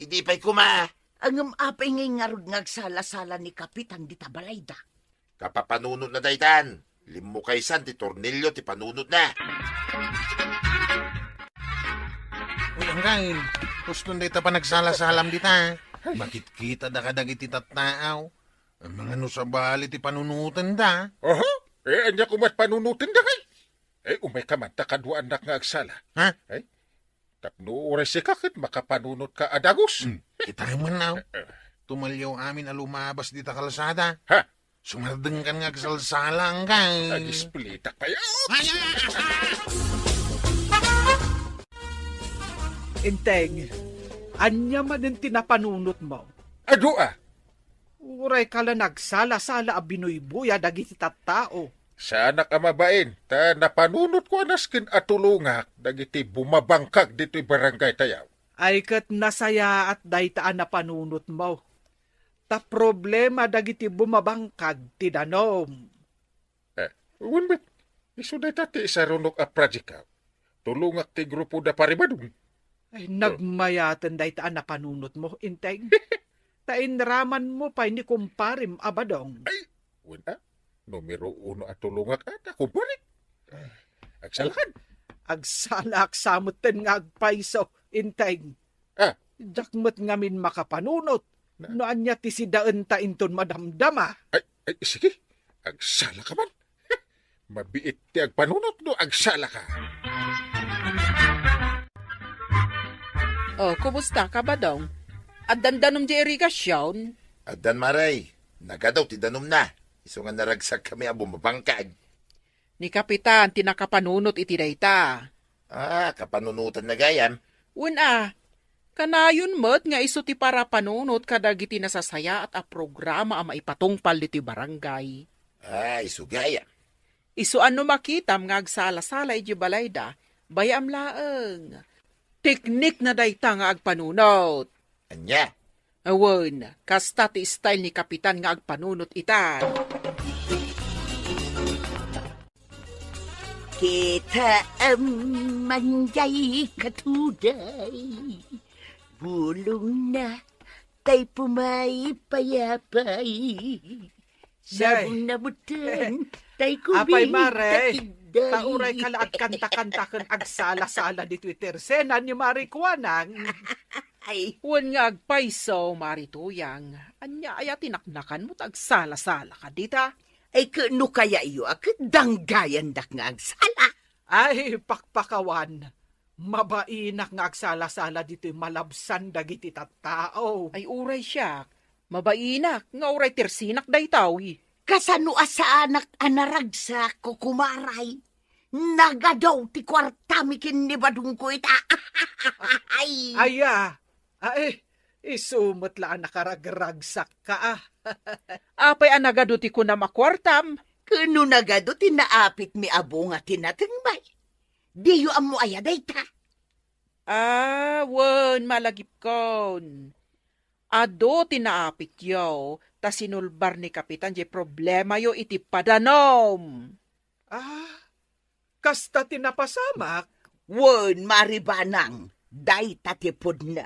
Idi pay koma. Ngem apay ngay ngarud nga agsala-sala ni Kapitan dita balayda? Kapapanunotna daytan. Limmukaysan ti tornillo ti panunotna. Uy, Anggail, huston dayta panagsala-salam dita. Makitkitada kadagiti tattaaw. Amangan no sabali ti panunotenda. Aha? Eh, ania koma ti panunoten dagay? Eh, umayka man ta kaduaannak nga agsala. Ha? Eh, tapno uray sika ket makapanunotka a dagus. Hmm. Kita man, aw. Eh, eh. Tumalyaw amin a lumabas dita kalsada. Ha? Sumardengkan nga agsalsala, angkay. Agisplitak pay, aw. Ay, ay, ay, ay! Enteng, ania manen ti napanunotmo? Adu a. Urayka la nagsala-sala a binuybuya dagiti tattao. Saanak a mabain, ta napanunotko a nasken a tulongak dagiti bumabangkag ditoy barangaytayo. Ay ket nasayaat dayta a napanunotmo. Ta problema dagiti bumabangkag ti danum. Eh, wen met, isu dayta ti isarunok a project-ko. Tulongak ti grupo da Pare Badong. Ay, oh, nagmayaten dayta a napanunotmo, Enteng. Ta inramanmo pay ni kumparem a Badong. Ay, wen a, numero uno a tulongak a, ta, kumpare. Agsalakan. Agsalaak sa metten nga agpayso, Enteng. Ah. Diak met ngamin makapanunot. Na- No ania ti sidaenta inton madamdama. Ay, ay, sige. Agsalaka man. Mabiit ti agpanunot no agsalaka. Oh, kumusta ka, Badong? Addan danum di irigasion? Addan, Mare. Nagadu ti danumna. Isu nga naragsakkami a bumabangkag. Ni Kapitan ti nakapanunot iti dayta. Ah, kapanunotanna gayam? Wen a, kanayon met nga isu ti parapanunot kadagiti nasasayaat a programa a maipatungpal ditoy barangay. Ah, isu gayam. Isu a no makitam nga agsala-sala idiay balayda, bay-am laeng. Teknikna dayta nga agpanunot. Ania? Awan, kasta ti style ni Kapitan nga agpanunot ita. Kitaem man jay katuday, bulongna tay pumaypayapay. Say. Sabong na butan, tay kubing. Apay, Mare, ta uray ka la agkanta-kanta ken agsala-sala ditoy tersena ni Mari Kuanang. Ay. Wen nga agpayso, Mari Tuyang. Ania aya ti naknakanmo ta agsala-sala ka dita? Ay, ket no kayayo a ket danggayandak nga agsala. Ay, pakpakawan. Mabainak nga agsala-sala ditoy malabsan dagiti tattao. Ay, uray siak. Mabainak nga uray tersinak daytoy. Kasano a saanak a naragsak, kukumaray? Nagadu ti kuartami ken ni Badongko ita. Ay. Aya, ay, isu met la a nakaragragsakka, a. Apay a nagadu ti kunam a kuartam? Ket no nagadu ti naapitmi a bunga ti natengmay. Diyo ammo aya dayta? Ah, wen, malagipkon. Adu ti naapityo, ta sinulbar ni Kapitan diay problemayo iti padanum. Ah, kasta ti napasamak? Wen, Mari Banang, dayta ti pudno.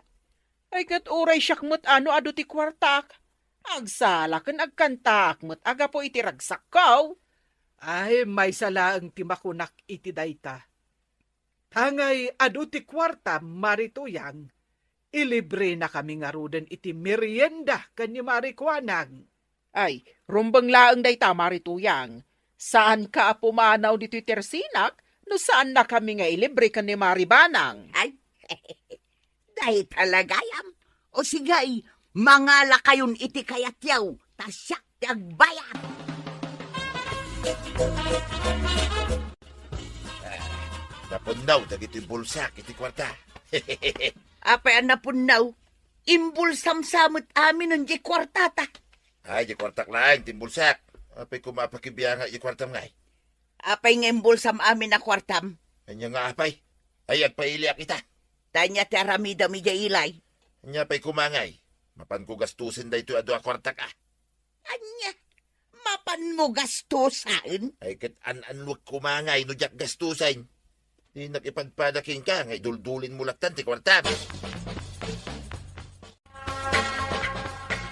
Ay, ket uray siak met a no adu ti kuartak. Agsala ken agkantaak met a gapu iti ragsakko. Ay, maysa laeng ti makunak iti dayta. Tangay adu ti kuartam, Mari Tuyang, ilibrenakami ngaruden iti merienda ken ni Mari Kuanang. Ay, rumbeng laeng dayta, Mari Tuyang. Saanka a pumanaw ditoy tersinak no saannakami nga ilibre ken ni Mari Banang. Ay, dayta la gayam. O sige, mangalakayon iti kayatyo, ta siak ti agbayad. Ah, napunnaw dagiti bulsak iti kuarta. Apay a napunnaw? Imbulsam sa met amin diay kuartata. Ay, diay kuartak laeng ti imbulsak. Apay koma a pakibiangak diay kuartam ngay? Apay nga imbulsam amin a kuartam? Ania nga apay? Ay, agpailiak ita. Ta ania ti aramidem idiay ilay? Ania pay koma ngay? Mapanko gastusen daytoy adu a kuartak a. Ania? Mapanmo gastusen? Ay, ket an-annuek koma ngay no diak gastusen. Dinak ipadpada kenka nga iduldulinmo lattan ti kuartam.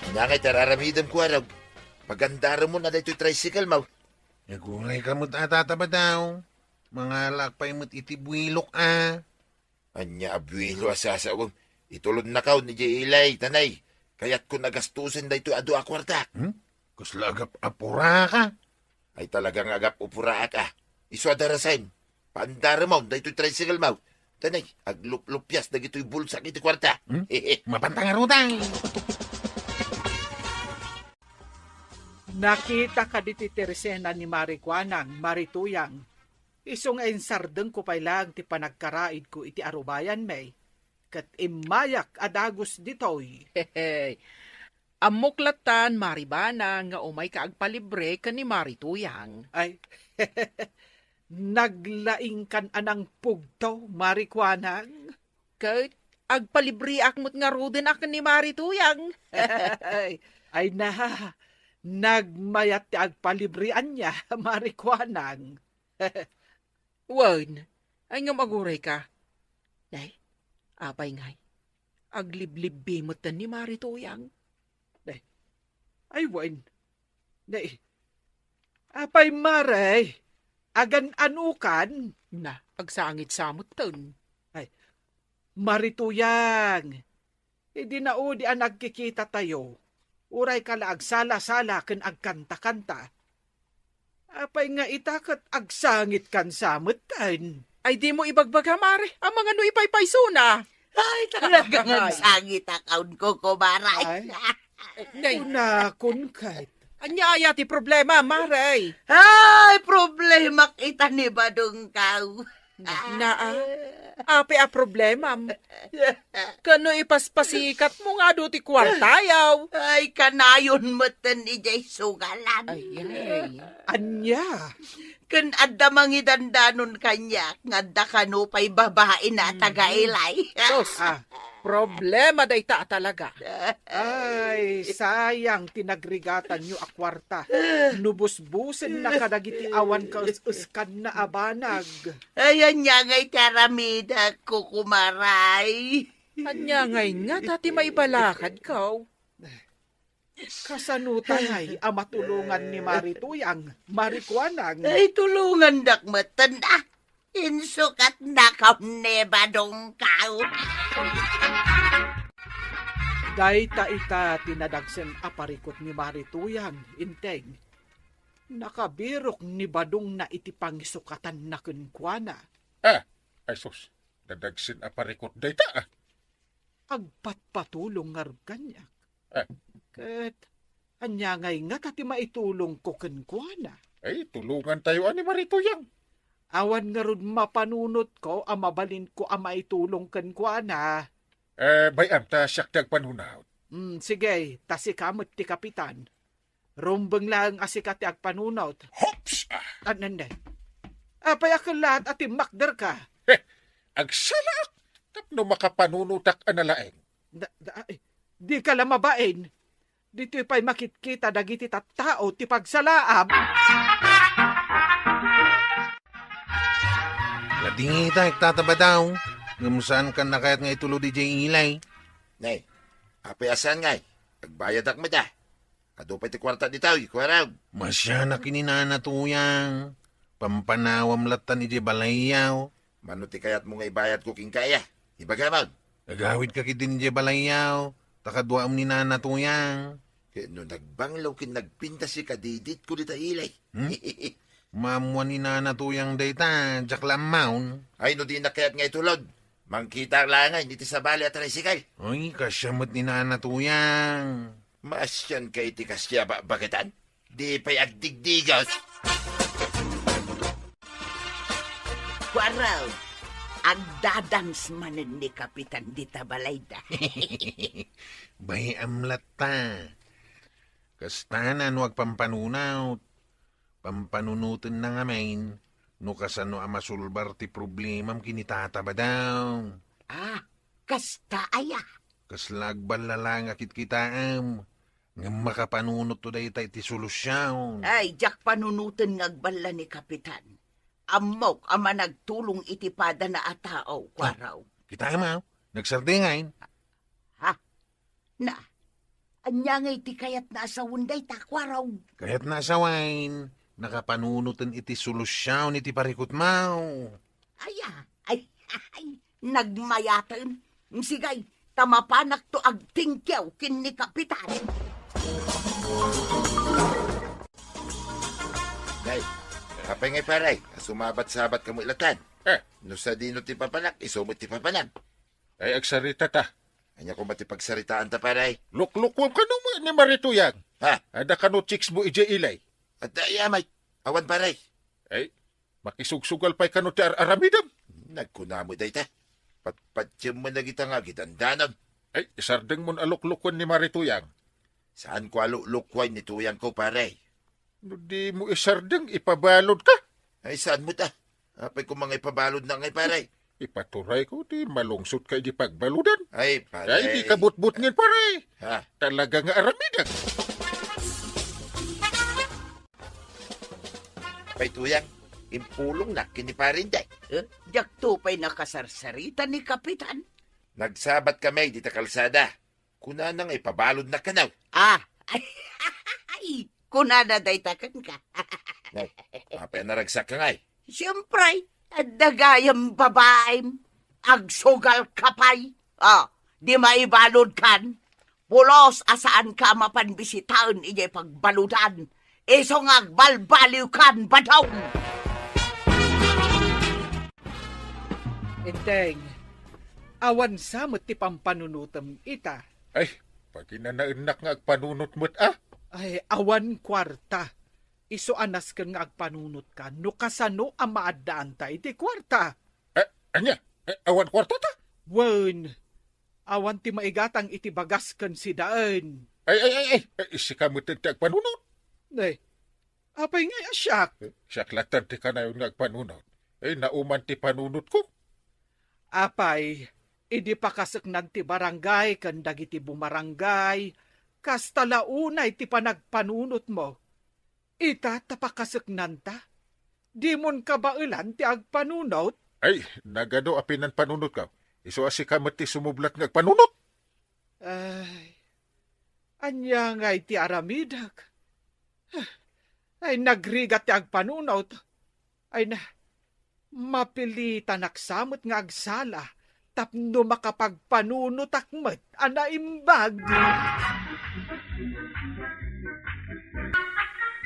Ania ngay ti ar-aramidem, kuarog? Pagandaremon a daytoy tricycle mo. Aguray ka met a, Tata Badong. Mangalaak pay met iti buwilok a. Ania a buwilo a sasawem? Itulodnakaon idiay ilay, ta nay, kayatkon a gastusen daytoy adu a kuartak. Hmm? Kasla agap-apuraka. Ay, talaga nga agap-upuraak, a. Isu a darasen. Pandaremon, daytoy tricycle mo. Tanay, agluplupias dagitoy bulsak iti kuarta. Hmm? Mapanta ngaruden. Nakita kaditi Teresena ni Mari Kuanang, Mari Tuyang. Isu nga insardengko pay laeng ti panagkaraidko iti arubayanmi, ket immayak a dagus ditoy. Ammok lattan, Mari Bana, nga umayka agpalibre ken ni Mari Tuyang. Ay, naglaingkan a nangpugtaw, Mari Kuanang. Ket agpalibriak met ngaruden a ken ni Mari Tuyang. Ay, na, nagmayat ti agpalibrianna, Mari Kuanang. Wen, ay ngem agurayka. Nay, apay ngay, agliblibbi metten ni Mari Tuyang. Nay, ay wen, nay, apay Mari, agan-anukan? Na, agsangit sa metten. Ay, Mari Tuyang, idi naudi a nagkikitatayo, urayka la agsala-sala ken agkanta-kanta. Apay nga ita ket agsangitkan sa metten? Ay, dimo ibagbaga, Mari, amangan no ipaypaysona. Ay, talagang Ay. Agsangit a kaunko, kumare. Ay. Nay. Kunakon ket. Ania aya ti problema, Mari? Ay, problemak ita ni Badong kaw. Na, ah, apay a problemam? Kano ipaspasikatmo nga adu ti kuartayaw? Ay, kanayon metten idiay sugalan. Ay, ay. Ania? Ken adda mangidandanon kaniak nga adda kano pay babaina a taga-ilay. Sus, ah, problema dayta a talaga. Ay, sayang ti nagrigatanyo a kuarta. No busbusenna kadagiti awan kaes-eskanna a banag. Ay, ania ngay ti aramidek, kukumaray? Ania ngay ngata ti maibalakadkaw? Kasano ta ngay a matulongan ni Mari Tuyang, Mari Kuanang? Ay, tulongandak metten, ah. Insukatnakon ni Badong kaw. Dayta ita ti nadagsen a parikut ni Mari Tuyang, Inteng. Nakabirok ni Badongna iti pangisukatanna kenkuana. Ah, ay sus, nadagsen a parikut dayta, ah. Agpatpatulong ngarud kaniak. Ah. Ket ania ngay ngata ti maitulongko kenkuana? Ay, tulongantayo a ni Mari Tuyang. Awan ngarud mapanunotko a mabalinko a maitulong kenkuana. Eh, bay-am ta siak ti agpanunot. Mm, sige, ta sika met ti kapitan. Rumbeng laeng a sika ti agpanunot. Hops! Ah. An-, an-, an-, apay a kellaat a timmakderka? Heh, agsalaak tapno makapanunotak a nalaing. Da, da, ay, dika la mabain. Ditoy pay makitkita dagiti tattao ti pagsalaam. Ladingita, agtatabadaw, ngem saankan a kayat nga itulod idiay ilay. Nay, apay a saan ngay? Agbayadak met a. Adu pay ti kuarta ditoy, Kuarang. Masianak ni Nana Tuyang. Pampanawam lattan idiay balayyaw. Mano ti kayatmo nga ibayadko kenka aya? Ibagamon. Agawidka ketdin idiay balayyaw, ta kaduaem ni Nana Tuyang. Ket no nagbanglaw ken nagpintas ti kadiditko dita ilay. Hmm? Maammuan ni Nana Tuyang dayta, diak la ammaon. Ay, no dinak kayat nga itulod, mangkitaak laeng iti sabali a tricycle. Ay, kasia met ni Nana Tuyang. Maasianka iti kasia a bakbaketan? Di pay agdigdigas. Kuarang, agdadance manen ni Kapitan dita balayda. Bay-am latta. Kasta no agpampanunot, pampanunotenna ngamin no kasano a masolbar ti problemam ken ni Tata Badong. Ah, kasta aya? Kasla agballa laeng a kitkitaem, ngem makapanunotto dayta iti solusion. Ay, diak panunoten nga agballa ni Kapitan. Ammok a managtulong iti padana a tao, Kuarang. Kitaem a, nagsardengay. Ha? Na, ania ngay ti kayatna a sawen dayta, Kuarang? Kayatna a sawen, nakapanunoten iti solusion iti parikutmo. Aya, ay, ay, nagmayaten. Sige, ta mapanakto agtingkiw ken ni Kapitan. Ay, apay ngay, pare? Sumabat-sabat kamo ilatan. Eh. No sadino ti papanak, isu met ti papanam. Ay, agsarita ta. Ania koma ti pagsaritaanta, pare? Luklukuem kano met ni Marituyang. Ha? Adda kano chicks mo idiay ili? Adda aya met. Awan, pare. Ay, makisugsugal pay kano ti ar-aramidem. Nagkuna met dayta. Patpatiem met dagita nga agidandanon. Ay, isardeng mon a luklukuen ni Marituyang. Saanko a luklukuen ni tuyangko, pare. No di mo isardeng, ipabalud ka. Ay, saan mo ta? Apay ko mga ipabalud na ngay, pare? Ipaturay ko, ti malungsot ka idi pagbaludan. Ay, pare. Ay, di ka butbutngen, pare. Ha? Talaga nga aramidek. Pay tuyang, impulong na kini pare Inday. Eh, diak to pay nakasarsarita ni Kapitan. Nagsabat kami dita kalsada. Kunana nga ipabalud na kanaw. Ah, ay, kunana dayta kenka. Nay, apay a naragsak ka ngay? Siyempre, adda gayam babaem. Agsugal ka pay. Ah, di maibalud kan. Pulos a saan ka mapan bisitaen idiay pagbaludan. Isu nga agbalbaliw kan, badong. Enteng, awan sa met ti pampanunotem ita. Ay, paginanaennak nga agpanunot met, a? Ay, awan kuarta. Isu a nasken nga agpanunot ka no kasano a maaddaanta iti kuarta. Eh, ania? Eh, awan kuarta ta? Wen, awan ti maigatang iti bagas ken sidaen. Ay, ay, ay, ay, ay, sika met ti agpanunot. Nay, apay ngay a siak? Eh, siak latta ti kanayon nga agpanunot. Eh, nauman ti panunotko. Apay, idi pakaseknan ti barangay ken dagiti bumarangay, kasta la unay ti panagpanunotmo. Ita ta pakaseknanta, dimon kabaelan ti agpanunot? Ay, nagadu a pinanpanunotko. Isu a sika met ti sumublat nga agpanunot. Ay, ania ngay ti aramidek? Ay, nagrigat ti agpanunot. Ay na, mapilitanak sa met nga agsala tapno makapagpanunotak met a naimbag.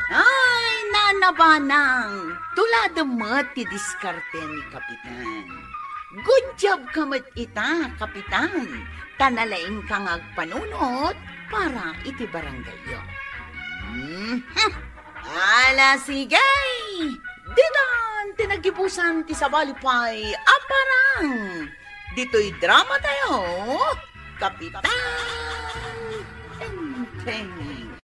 Ay, nanabanang, tuladem met ti diskarte ni Kapitan. Good job ka met ita, Kapitan, ta nalaingka nga agpanunot para iti barangayyo. Mhm. Ala, sige! Ditan ti nagibusan ti sabali pay a parang. Ditoy drama tayo, Kapitan Enteng.